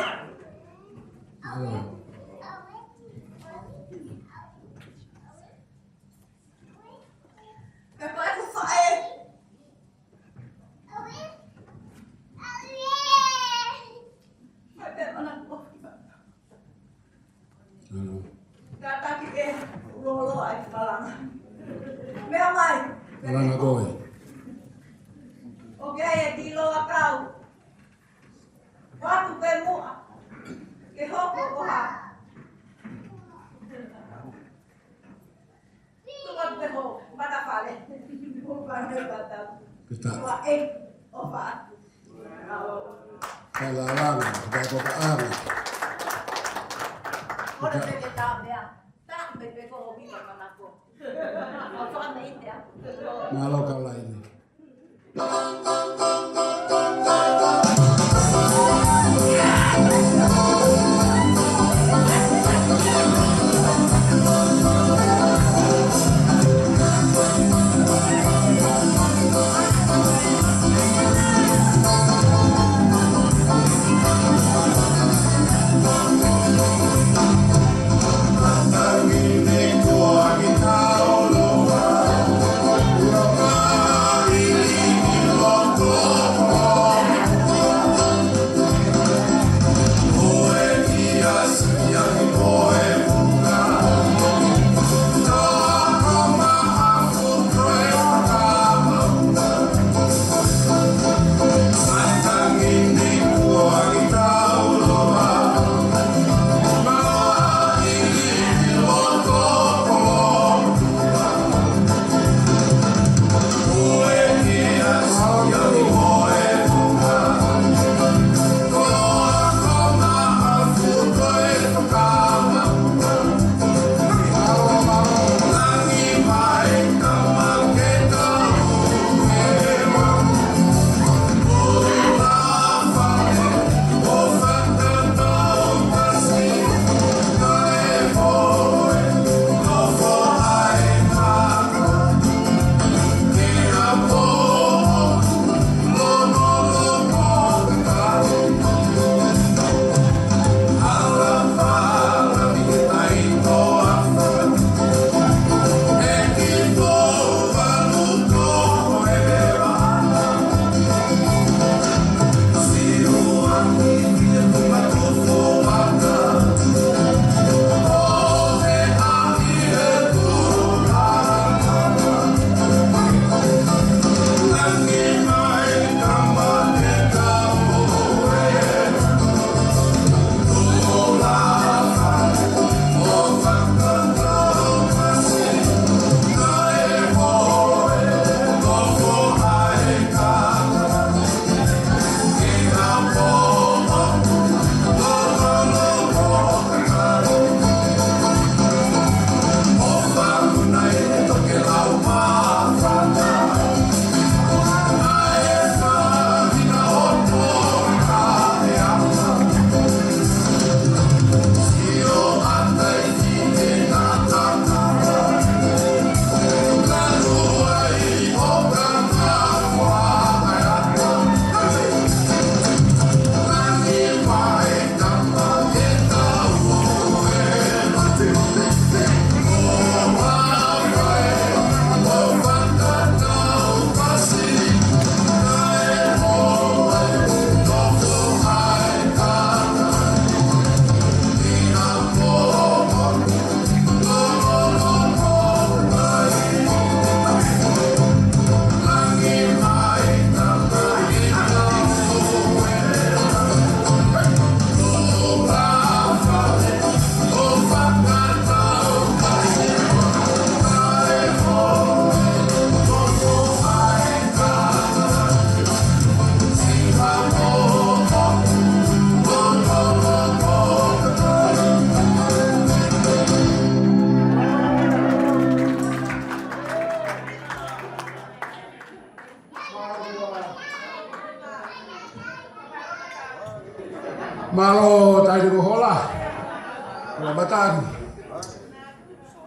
Pea ko e faʻē. Mai pē mana ko. Hello. Kātaki ke loloa e malanga. Meʻa mai. Malanga koe. ʻOku ʻi ai e kiʻi loa kau. Vatu pē muʻa. Ke hoko ko ha. Tuku atu pē ho matafale. Ko e pāne pata. Ke tā. Ua e. ʻOfa. Ka la la la, ka ko ka anga. Ora te ke tā mea. Tā me pe ko hoki ka manako. ʻOfa me i te a. Mālō ka laini. Mālō, Taʻahine Kohola. Hola Matani.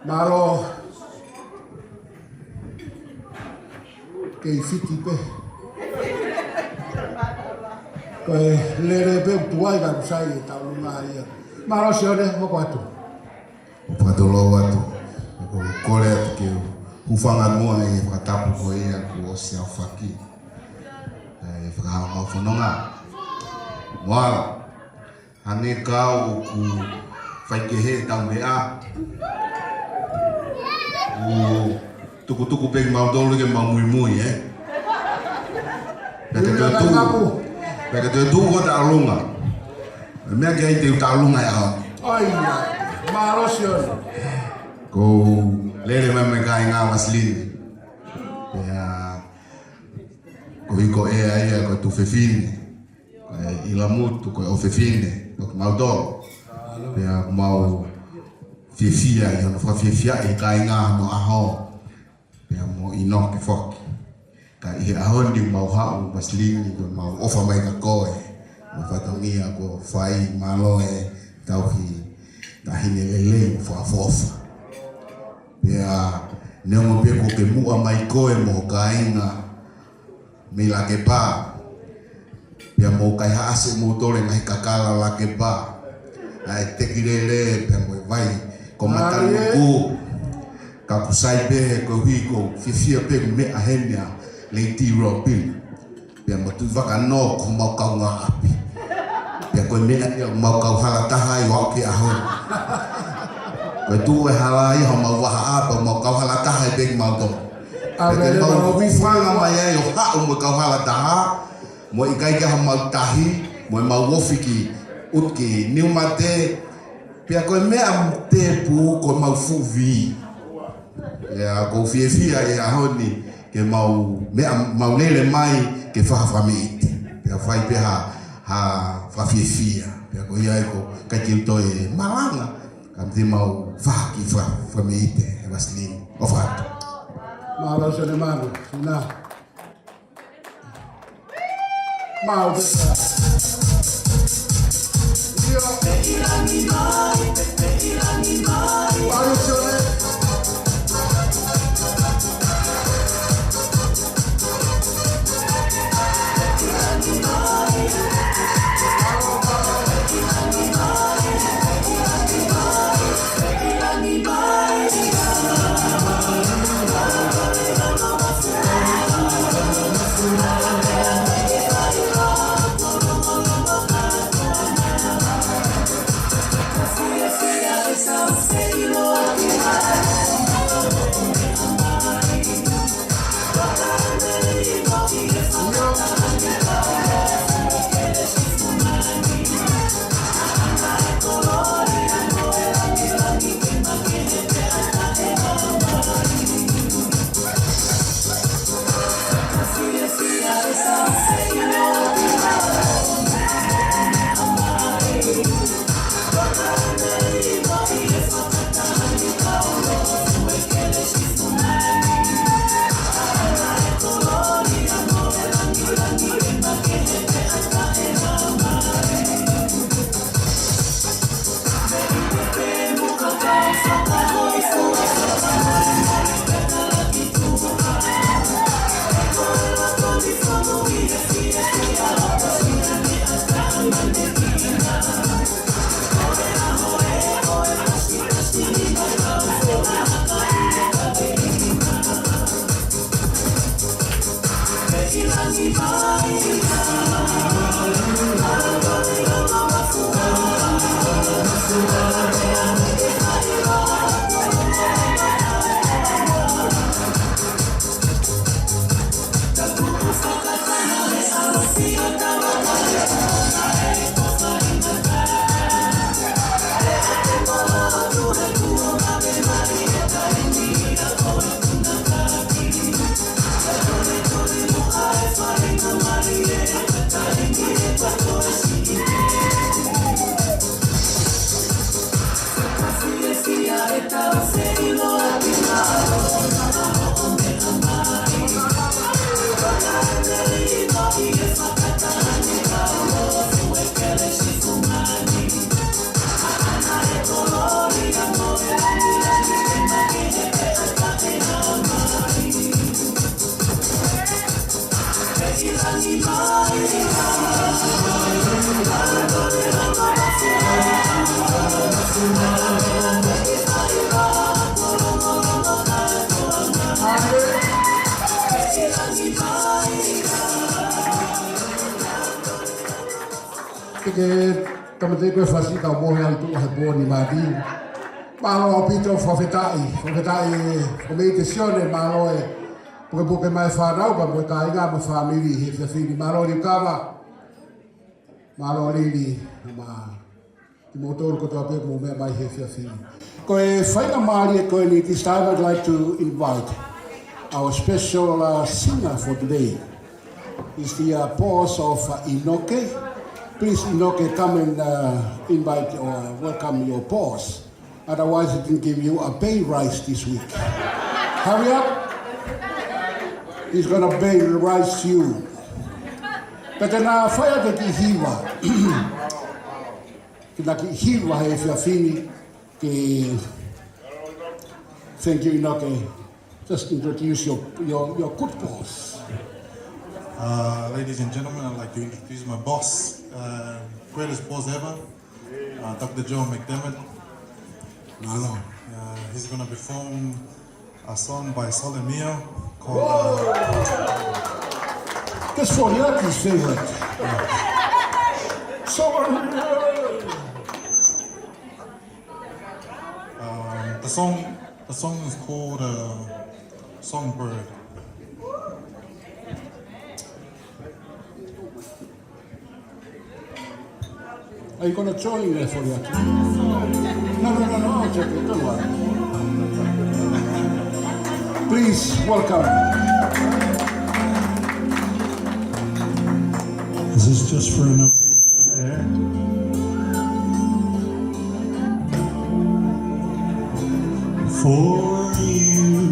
Mālō. Kei fiti pē. Ko e lele pē ʻoku tuai ka kusai e tau lunga ia. Mālō Sione, hoko atu. ʻOku fakatulou atu, ʻoku ou kole atu ke u hūfanga muʻa ʻi he fakatapu ko ia kuo ʻosi aofaki. ʻE fakahā mau fononga. Moa, hangē kau ʻoku faikehe ʻetau meʻa, ʻOku tukutuku pē kimautolu ke mau muimui, ē? Pea ke toe tuʻu, pea ke toe tuʻu ʻo taʻalunga. Meʻa ke ʻai te u taʻalunga ʻi he ʻaho ni. ʻOi, mālō Sione. Ko e lele mai mo e kāinga Vasilini. Pea ko e hiko ʻea ia ko e tuofefine. Ko e ʻilamutu, ko e ʻofefine, ko kimautolu. Pea ʻoku mau fiefia ʻi hono fakafiefiaʻi e kāinga hono ʻaho. Pea mo ʻInoke foki. Ka ʻi he ʻaho ni mau haʻu Vasilini, ko e mau ʻofa mai kia koe. Mo e fatongia kuo fai, mālō e tauhi taʻahine lelei mo fakaʻofoʻofa. Pea neongo pē kuo ke muʻa mai koe mo ho kāinga mei Lakepa. Pea mou kaihaʻasi moutolu e ngaahi kakala Lakepa. ʻA e teki lele pea mo e vai ko Matanuku. Ka ʻoku sai pē he koeʻuhi ʻoku ou fiefia pē meʻa heni ʻa Lady Robin. Pea mo Tuʻivakanō ko homau kaungāʻapi. Pea ko e meʻa ia ʻoku mau kauhala taha ai ʻo aʻu ki he ʻaho ni. Ko e tuʻu e hala ia homau vahaʻa pea mau kauhala taha ai pē kimautolu. Pea te mau hūfanga mai ai ʻo haʻu mo e kauhala taha, mo e ʻikai ke ʻi ai hamau tahi, mo ʻemau ofi ki ʻutu ki Niumate, pea ko e meʻa tēpū ko ʻemau fuʻu vī. Pea ʻoku ou fiefia he ʻaho ni ke mau meʻa, mau lele mai ke fai ha fakameʻite. Pea fai pē ha, ha fakafiefia. Pea ko ia ē ʻoku ʻikai ke u toe malanga, ka te mau fai ha kiʻi faka-, fakameʻite ʻe Vasilini. ʻOfa atu. Mālō Sione Manu, Sina. Mau pē. ʻIo. Mālō Sione. Ke tāmateʻi ko e fasi ka mohe atu ʻa he pō ni māti. Mālō ʻaupito, fakafetaʻi, fakafetaʻi ʻEiki Sione, mālō e pukepuke mai fānau, pea mo e kāinga mo e fāmili he efiafi ni, mālō Liukava, mālō Lili, mo kimoutolu kotoa pē mou meʻa mai he efiafi ni. Ko e faingamālie ko eni, this time I'd like to invite our special, uh, singer for today. Is the, uh, boss of, uh, Inoke. Please, Inoke, come and, uh, invite or welcome your boss. Otherwise, he can give you a pay rise this week. Hurry up. He's gonna pay rise you. Pea te na fai atu e kiʻi hiva. Ke na kiʻi hiva he efiafi ni, ke, thank you, Inoke. Just introduce your, your, your good boss. Uh, ladies and gentlemen, I'd like to introduce my boss, uh, greatest boss ever, uh, Doctor Joe McDermott. Mālō. Uh, he's gonna perform a song by Sole Mio called, uh, That's Foriaki's favorite. Sole Mio. Um, the song, the song is called, uh, Songbird. Are you gonna join there, Foriaki? No, no, no, no, I'll take it. Don't worry. Please welcome. Is this just for an okay? There. For you,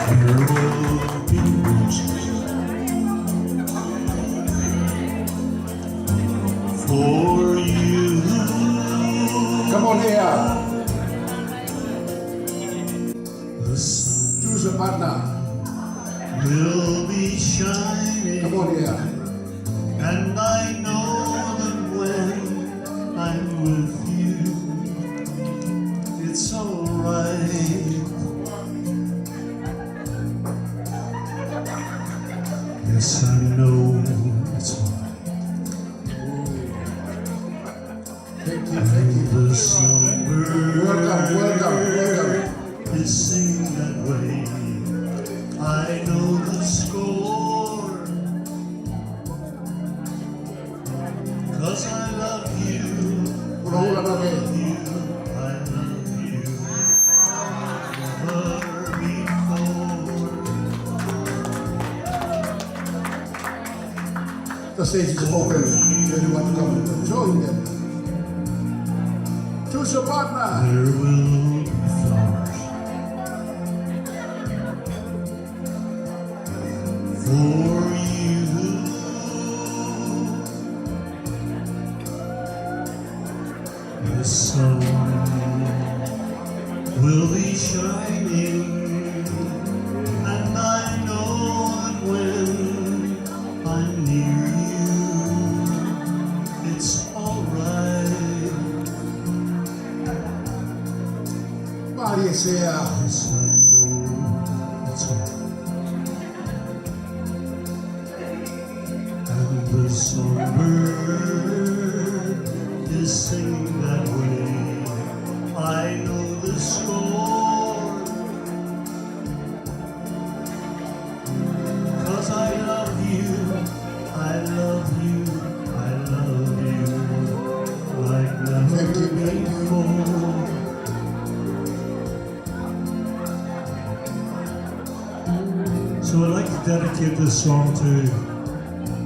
there will be roses for you. Come on here. The sun Choose a partner. Will be shining. Come on here. And I know that when I'm with you, it's all right. Yes, I know it's all right. Thank you, thank you. The songbird Welcome, welcome, welcome. is singing that way. I know the score. 'Cause I love you. Hula hula, I love you. I love you. Never before. The stage is open. If you want to come and join them. Choose your partner. There will be flowers for you. The sun will be shining, and I know that when I'm near you, it's all right. Yes, I know it's all right. And the songbird is singing that way. I know the score. 'Cause I love you, I love you, I love you like never before. So I'd like to dedicate this song to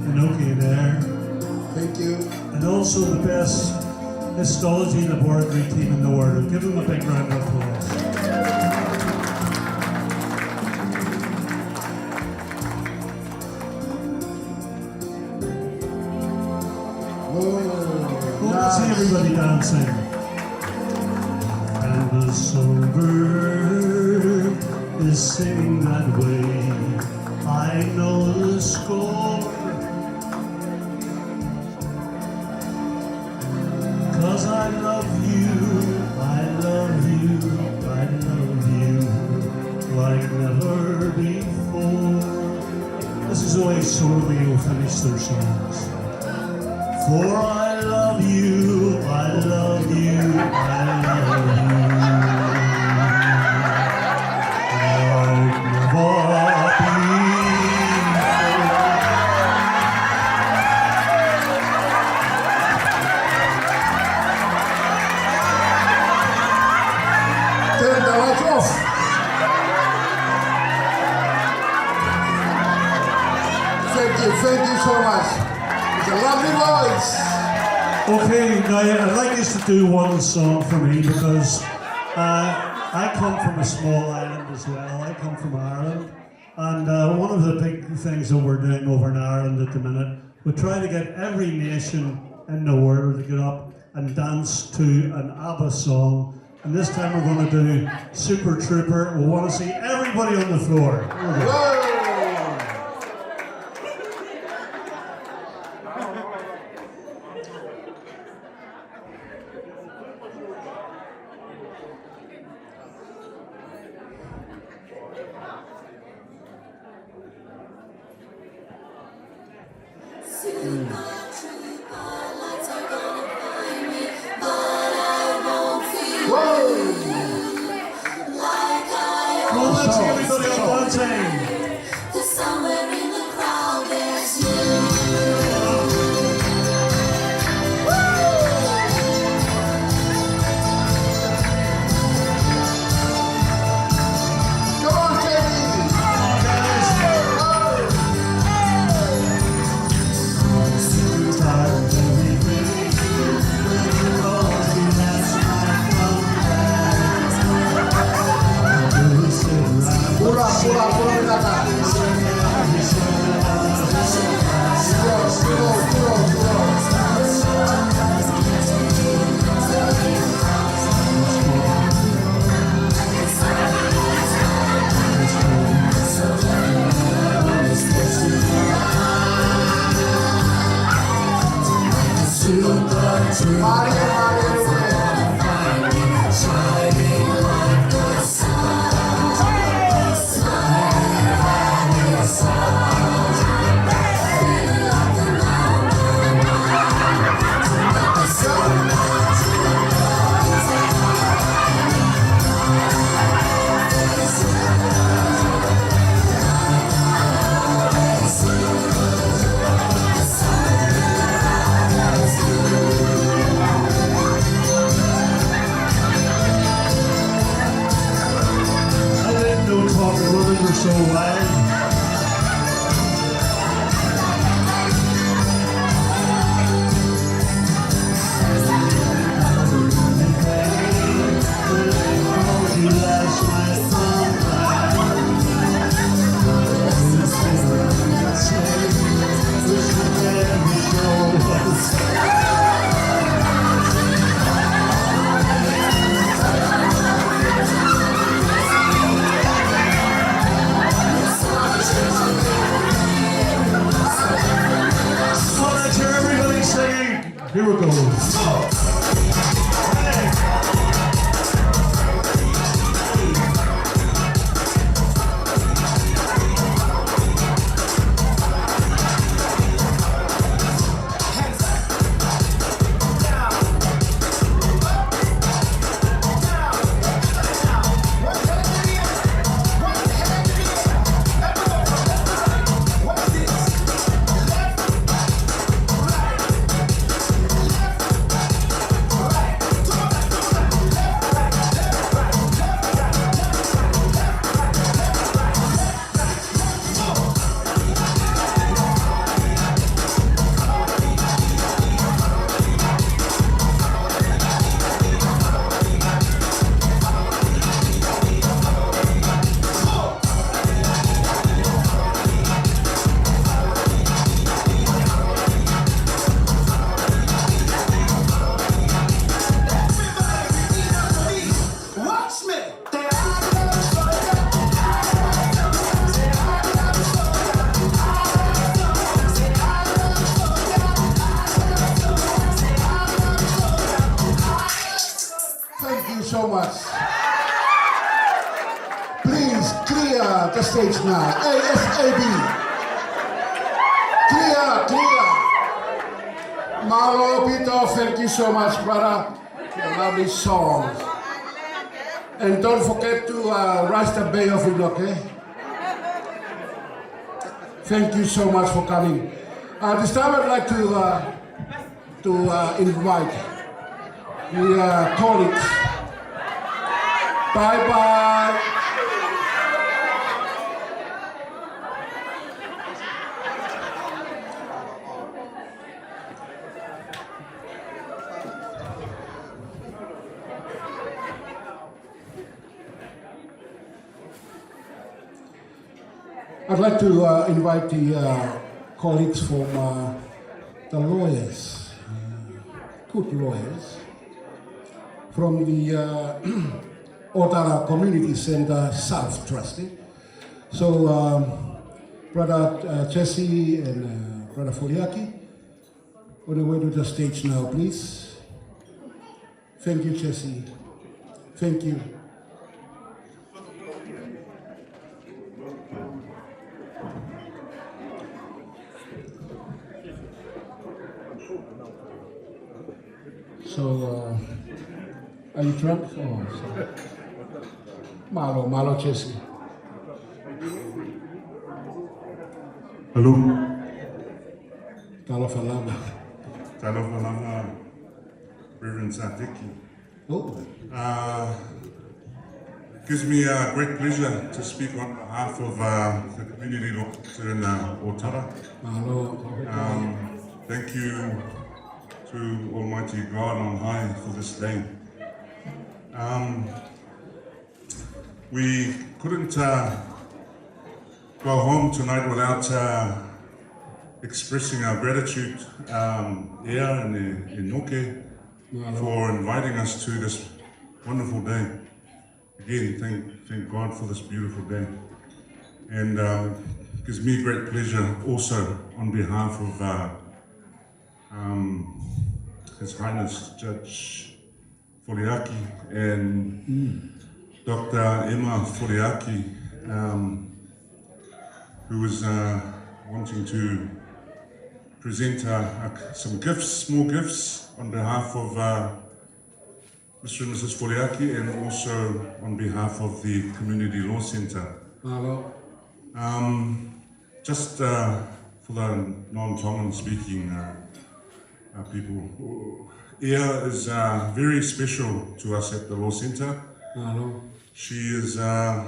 Inoke and Air. Thank you. And also the best histology laboratory team in the world. Give them a big round of applause. Well, let's see everybody dancing. And the songbird is singing that way. I know the score. 'Cause I love you, I love you, I love you like never before. This is the way Sole Mio finish their songs. For I I love you, I love you, I love you. Like never before. Turn the lights off. Thank you, thank you so much. It's a lovely voice. Okay, now I'd like you to do one song for me because, uh, I come from a small island as well. I come from Ireland. And, uh, one of the big things that we're doing over in Ireland at the minute, we're trying to get every nation in the world to get up and dance to an ABBA song. And this time we're gonna do Super Trooper. We wanna see everybody on the floor. Here we go. Whoa! Whoa! Well, let's give everybody a bunch of Come on, J D. Come on, guys. Pula, pula, pula, pula. I didn't know talking women were so wild. Let's hear everybody singing. Here we go. Watch me. Thank you so much. Please clear the stage now. A S A P. Clear, clear. Mālō ʻaupito, thank you so much, brother. A lovely song. And don't forget to, uh, rise the bay of it, okay? Thank you so much for coming. Uh, this time I'd like to, uh, to, uh, invite the, uh, colleagues. Bye bye. I'd like to, uh, invite the, uh, colleagues from, uh, the lawyers, uh, good lawyers, from the, uh, ʻOtara Community Centre South Trust. So, um, Brother, uh, Jesse and, uh, Brother Foliaki, on the way to the stage now, please. Thank you, Jesse. Thank you. So, uh, are you drunk? Oh, sorry. Mālō, mālō, Jesse. Hello. Talofa lava. Talofa lava, Reverend Sateki. Oh. Uh, gives me a great pleasure to speak on behalf of, uh, the community law in, uh, ʻOtara. Mālō. Um, thank you to Almighty God on high for this day. Um, we couldn't, uh, go home tonight without, uh, expressing our gratitude, um, ʻEa and, uh, ʻEnoke, for inviting us to this wonderful day. Again, thank, thank God for this beautiful day. And, um, it gives me great pleasure also on behalf of, uh, um, His Highness Judge Foliaki and Doctor Emma Foliaki, um, who is, uh, wanting to present, uh, uh, some gifts, small gifts, on behalf of, uh, Mister and Missus Foliaki, and also on behalf of the Community Law Centre. Mālō. Um, just, uh, for the non-Tongan speaking, uh, uh, people, ʻEa is, uh, very special to us at the Law Centre. Mālō. She is, uh,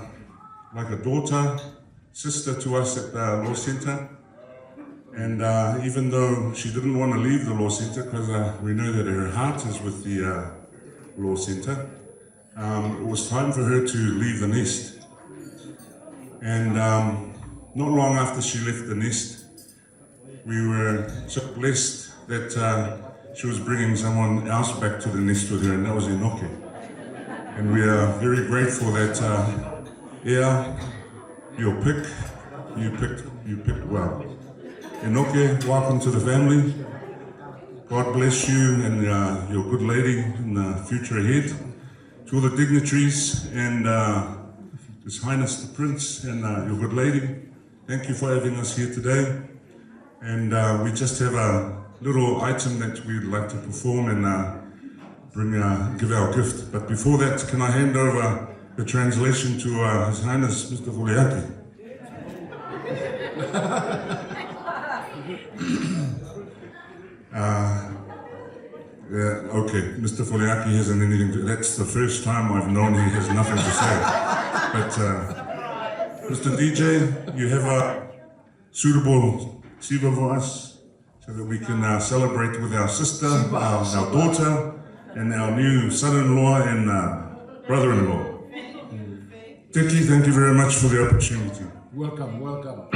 like a daughter, sister to us at the Law Centre. And, uh, even though she didn't want to leave the Law Centre, 'cause, uh, we know that her heart is with the, uh, Law Centre, um, it was time for her to leave the nest. And, um, not long after she left the nest, we were so blessed that, uh, she was bringing someone else back to the nest with her, and that was ʻEnoke. And we are very grateful that, uh, ʻEa, your pick, you picked, you picked well. ʻEnoke, welcome to the family. God bless you and, uh, your good lady in the future ahead. To all the dignitaries and, uh, His Highness the Prince and, uh, your good lady, thank you for having us here today. And, uh, we just have a little item that we'd like to perform and, uh, bring, uh, give our gift. But before that, can I hand over the translation to, uh, His Highness Mister Foliaki? Uh, yeah, okay. Mister Foliaki hasn't anything to, that's the first time I've known he has nothing to say. But, uh, Mister D J, you have a suitable tiva for us so that we can, uh, celebrate with our sister, our, our daughter, and our new son-in-law and, uh, brother-in-law. Teki, thank you very much for the opportunity. Welcome, welcome.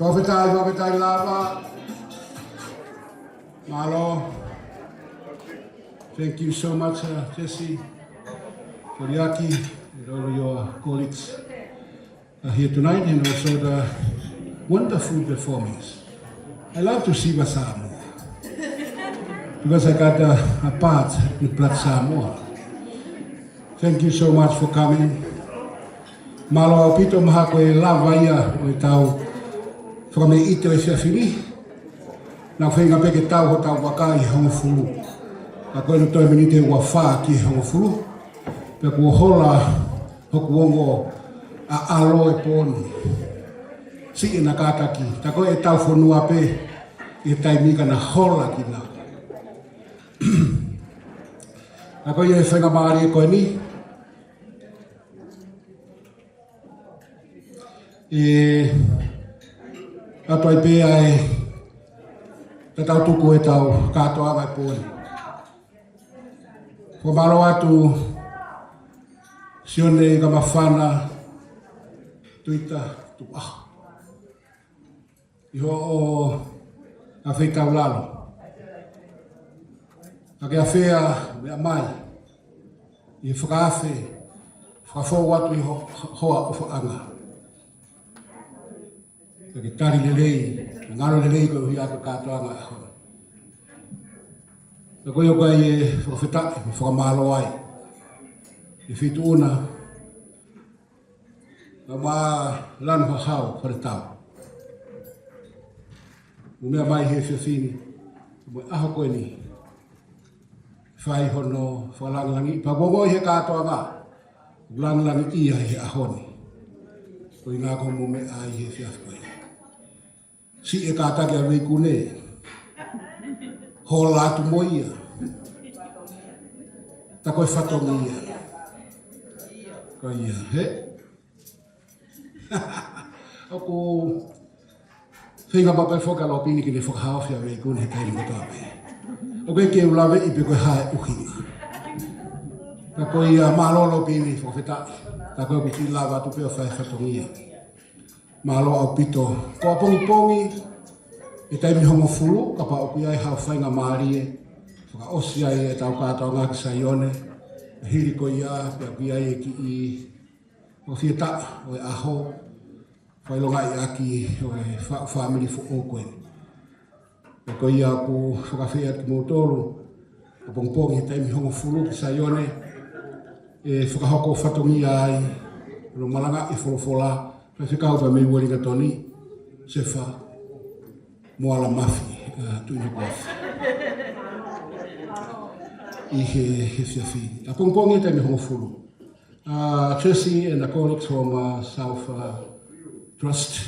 Fakafetaʻi, fakafetaʻi lava. Mālō. Thank you so much, uh, Jesse, Foliaki, and all your colleagues are here tonight, and also the wonderful performance. I love to see Samoa because I got a, a part in Blood Samoa. Thank you so much for coming. Mālō ʻaupito, mahalo ko e lava ia ʻo ʻetau fakameʻite ʻo e efiafi ni. Naʻe feinga pē ke tau hotau vaka ʻi he hongofulu. Ka ko eni toe miniti ʻe ua fā ki he hongofulu. Pea kuo hola hoku ongo ʻaʻalo he pō ni. Siʻi ʻena kātaki. Tā ko ʻetau fonua pē ʻi he taimi ka na hola kinaua. Ka ko ia e faingamālie ko eni. ʻE ʻatu ai pē ʻa e tatau tuku ʻetau kātoanga he pō ni. Fakamālō atu Sione Kamafana Tuita Tuʻaho. ʻI hoʻo afeitaulalo. Ka ke afea meʻa mai. ʻI he fakaafe, fakafou atu ʻi ho, hoa ʻofaʻanga. Ka ke tali lelei, ngalo lelei koeʻuhi ko e kātoanga ʻaho ni. Ka ko ia ʻoku ʻi ai e fakafetaʻi, mo e fakamālō ai. ʻI he feituʻu na, Naʻa ma lanu hahau fale tau. Mo meʻa mai he efiafi ni, mo e ʻaho ko eni. Fai hono fakalāngilangiʻi, pea ko e ongoʻi he kātoanga. Lāngilangiʻia he ʻaho ni. Ko e ʻuhinga ko hoʻomo meʻa ai he efiafi ko eni. Siʻi e kātaki ʻa Veikune. Hola atu mo ia. Tā ko e fatongia. Ko ia, he? ʻOku feinga pē foki ʻa Lopini ke ne fakahaofi ʻa Veikune he taimi kotoa pē. ʻOku ʻikai ke u laveʻi pe ko e hā e ʻuhinga. Ka ko ia mālō Lopini, fakafetaʻi. Tā ko ē ʻoku ke lava atu pē ʻo fai fatongia. Mālō ʻaupito. Ko ʻapongipongi, ʻi he taimi hongofulu, kapau ʻoku ʻi ai haʻo faingamālie, fakaʻosi ai ʻetau kātoanga ki Saione, hili ko ia, pea ʻoku ʻi ai e kiʻi, ʻo fietaʻa, ʻo e ʻaho, fakaʻilongaʻi ʻaki, ʻo e fa-, fāmili foʻou ko eni. Pea ko ia ʻoku fakafeʻao atu kimoutolu, ʻapongipongi he taimi hongofulu ki Saione, ʻe fakahoko fatongia ai, ʻo malangaʻi e folofola, Faifekau pea mei Uelingatoni, Sefa, Moala Mafi, ʻa, Tuʻi Nukuʻafi. ʻI he, he efiafi. ʻApongipongi he taimi hongofulu. Uh, Jesse and the colleagues from, uh, South, uh, Trust.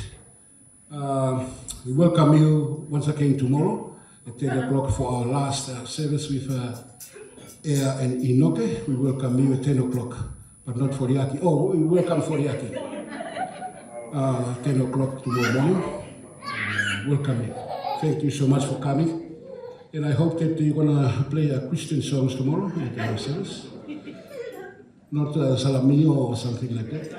Uh, we welcome you once again tomorrow at ten o'clock for our last, uh, service with, uh, Ea and ʻInoke. We welcome you at ten o'clock, but not Foliaki. Oh, we welcome Foliaki. Uh, ten o'clock tomorrow morning. Uh, welcome you. Thank you so much for coming. And I hope that you're gonna play, uh, Christian songs tomorrow at our service. Not, uh, Salamio or something like that.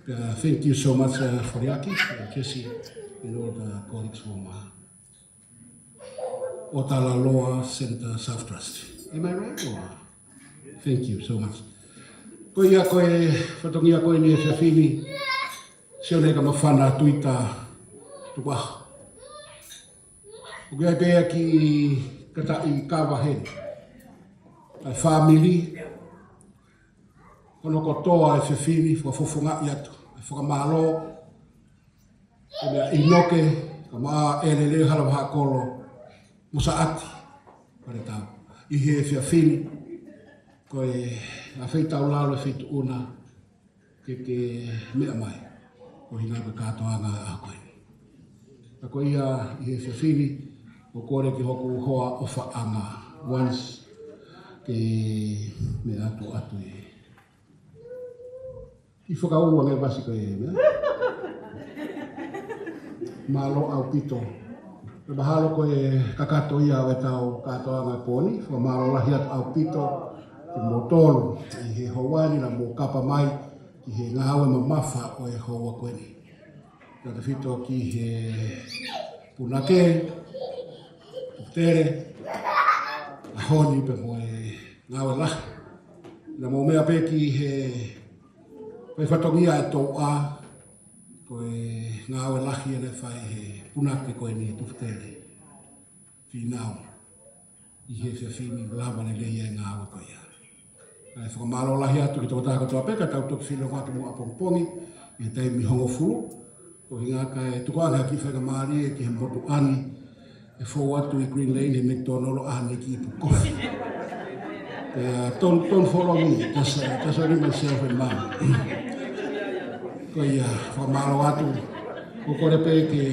Uh, thank you so much, uh, Foliaki, uh, Jesse, and all the colleagues from, uh, ʻOtalaloa Centre South Trust. Am I right? Or, thank you so much. Ko ia ko e fatongia ko eni he efiafi ni, Sione Kamafana Tuita Tuʻaho. ʻOku ʻi ai pē ʻa e kiʻi kataʻi kava heni. ʻA e fāmili, ko hono kotoa e efiafi ni, fakafofongaʻi atu. ʻA e fakamālō, ʻa e meʻa ʻInoke, kae ʻumaʻā ʻElele Halavahakolo, mo Saʻati, fale tau. ʻI he efiafi ni, ko e afeitaulalo e feituʻu na, ke, ke meʻa mai. Ko e ʻuhinga ko e kātoanga ʻaho ko eni. Ka ko ia ʻi he efiafi ni, ʻoku kole ki hoku hoa ʻofaʻanga. Once ke meʻa atu ʻoatu e. ʻI fakaʻuange vasi ko e meʻa. Mālō ʻaupito. Pea mahalo ko e kakato ia ʻo ʻetau kātoanga pō ni, fakamālō lahi atu ʻaupito kimoutolu ʻi he houa ni naʻa mou kapa mai ki he ngāue mamafa ʻo e houa ko eni. Tautefito ki he punake, tele, ʻaho ni pea mo e ngāue lahi. Naʻa mou meʻa pē ki he fai fatongia e tōʻā, ko e ngāue lahi ʻene fai he punake ko eni, Tufutele Fīnau, ʻi he efiafi ni, lava lelei e ngāue ko ia. Kae fakamālō lahi atu ki he tokotaha kotoa pē, ka tau toki feʻiloaki muʻa ʻapongipongi, ʻi he taimi hongofulu, ko e ʻuhinga kae tuku ange ha kiʻi faingamālie ki he motuʻa ni, ʻe fou atu ʻi Green Lane he McDonald ʻo ʻai ha kiʻi ipu kofi. Pea, don't, don't follow me, just, uh, just only myself and mum. Ko ia, fakamālō atu, ko e kole pē ke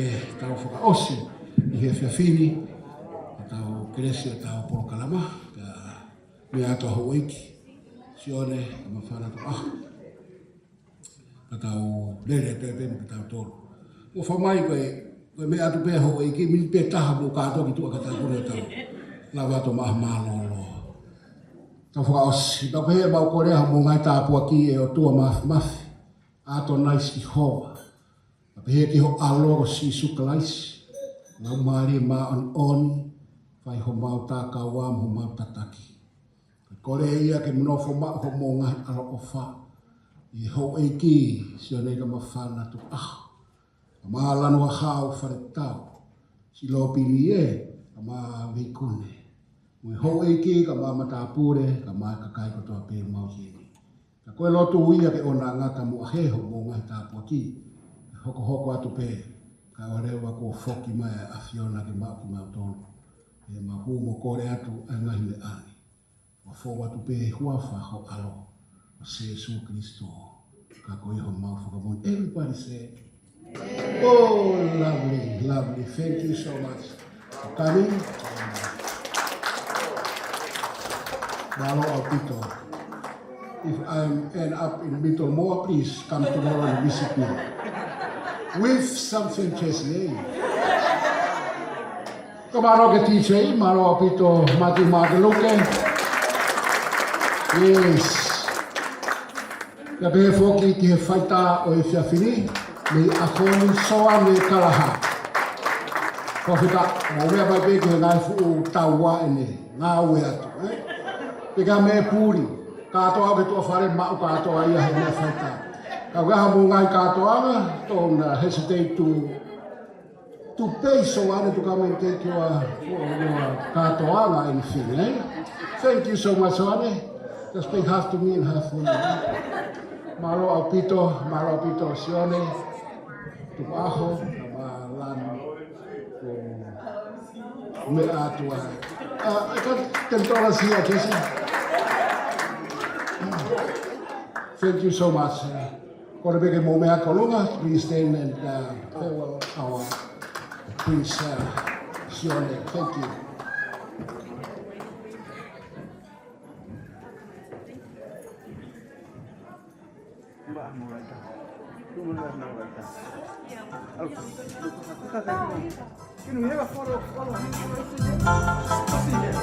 tau fakaʻosi ʻi he efiafi ni, ʻetau kelesi, ʻetau polokalama, ka meʻa atu ʻa houʻeiki Sione, ʻa Mafana to, ah, ka tau lele pē pē mo kitautolu. Mou fakamālō ko e, ko e meʻa atu pē houʻeiki, miniti pē taha mou kātoa ki tuʻa ka tau kole tau lava atu maʻa mālōlō. Tau fakaʻosi, tau pehē mau kole ʻa hoʻomou ngaahi tāpuaki ʻe ʻOtua Māfimafi, ʻAtonai Sihova. Pea pehē ki ho ʻAlo ko Sīsū Kalaisi, Laumālie Māʻoniʻoni, fai homau takaua mo homau tataki. Kole ia ke nofo maʻu hoʻomou ngaahi ʻaloʻofa ʻi he houʻeiki Sione ka Mafana Tukuʻaho, ka mo Lanu Ahau Faletau, Silopini ē, ka mo Veikune, mo e houʻeiki, ka mo matāpule, ka mo e kakai kotoa pē ʻoku mau ʻi heni. Ka ko e lotu ia ke ʻoua naʻa ngata muʻa he hoʻomou ngaahi tāpuaki, ʻe hokohoko atu pē, kae ʻoua leva kuo foki mai ʻa e ʻAfiona ke maʻu kimautolu. ʻE mau hū mo kole atu ʻa e ngaahi meʻa ni, ʻo fou atu pē he huafa ho ʻAlo, ʻo Sīsū Kalaisi, ka ko ia homau fakamoʻoni. Everybody say, "Oh, lovely, lovely. Thank you so much for coming." Mālō ʻaupito. If I end up in Middlemore, please come tomorrow and visit me. With something tasty, eh? Ka mālō ki he D J, mālō ʻaupito Mati Makeluke. Yes. Pea pehē foki ki he faitā ʻo e efiafi ni, mei ʻAkoni, Soane Kalaha. Fakafetaʻi, mou meʻa mai pē ki he ngaahi fuʻu taua ʻene ngāue atu, ē? Pea ka mei puli, kātoa ki tuʻa fale maʻu kātoa ia he meʻa faitā. Ka ʻi ai haʻamou ngaahi kātoanga, don't, uh, hesitate to to pay Soane to come and take your, your kātoanga, anything, eh? Thank you so much, Soane. Just pay half to me and half for you. Mālō ʻaupito, mālō ʻaupito, Sione. Tukuʻaho, ka mo Lanu. Ko e meʻa atu ē. Uh, I got ten dollars here, Jesse. Thank you so much. Kole pē ke mou meʻa ki ʻolunga, please stand and, uh, farewell our Prince, uh, Sione. Thank you. Can we have a photo, photo of him right there? Let's see here.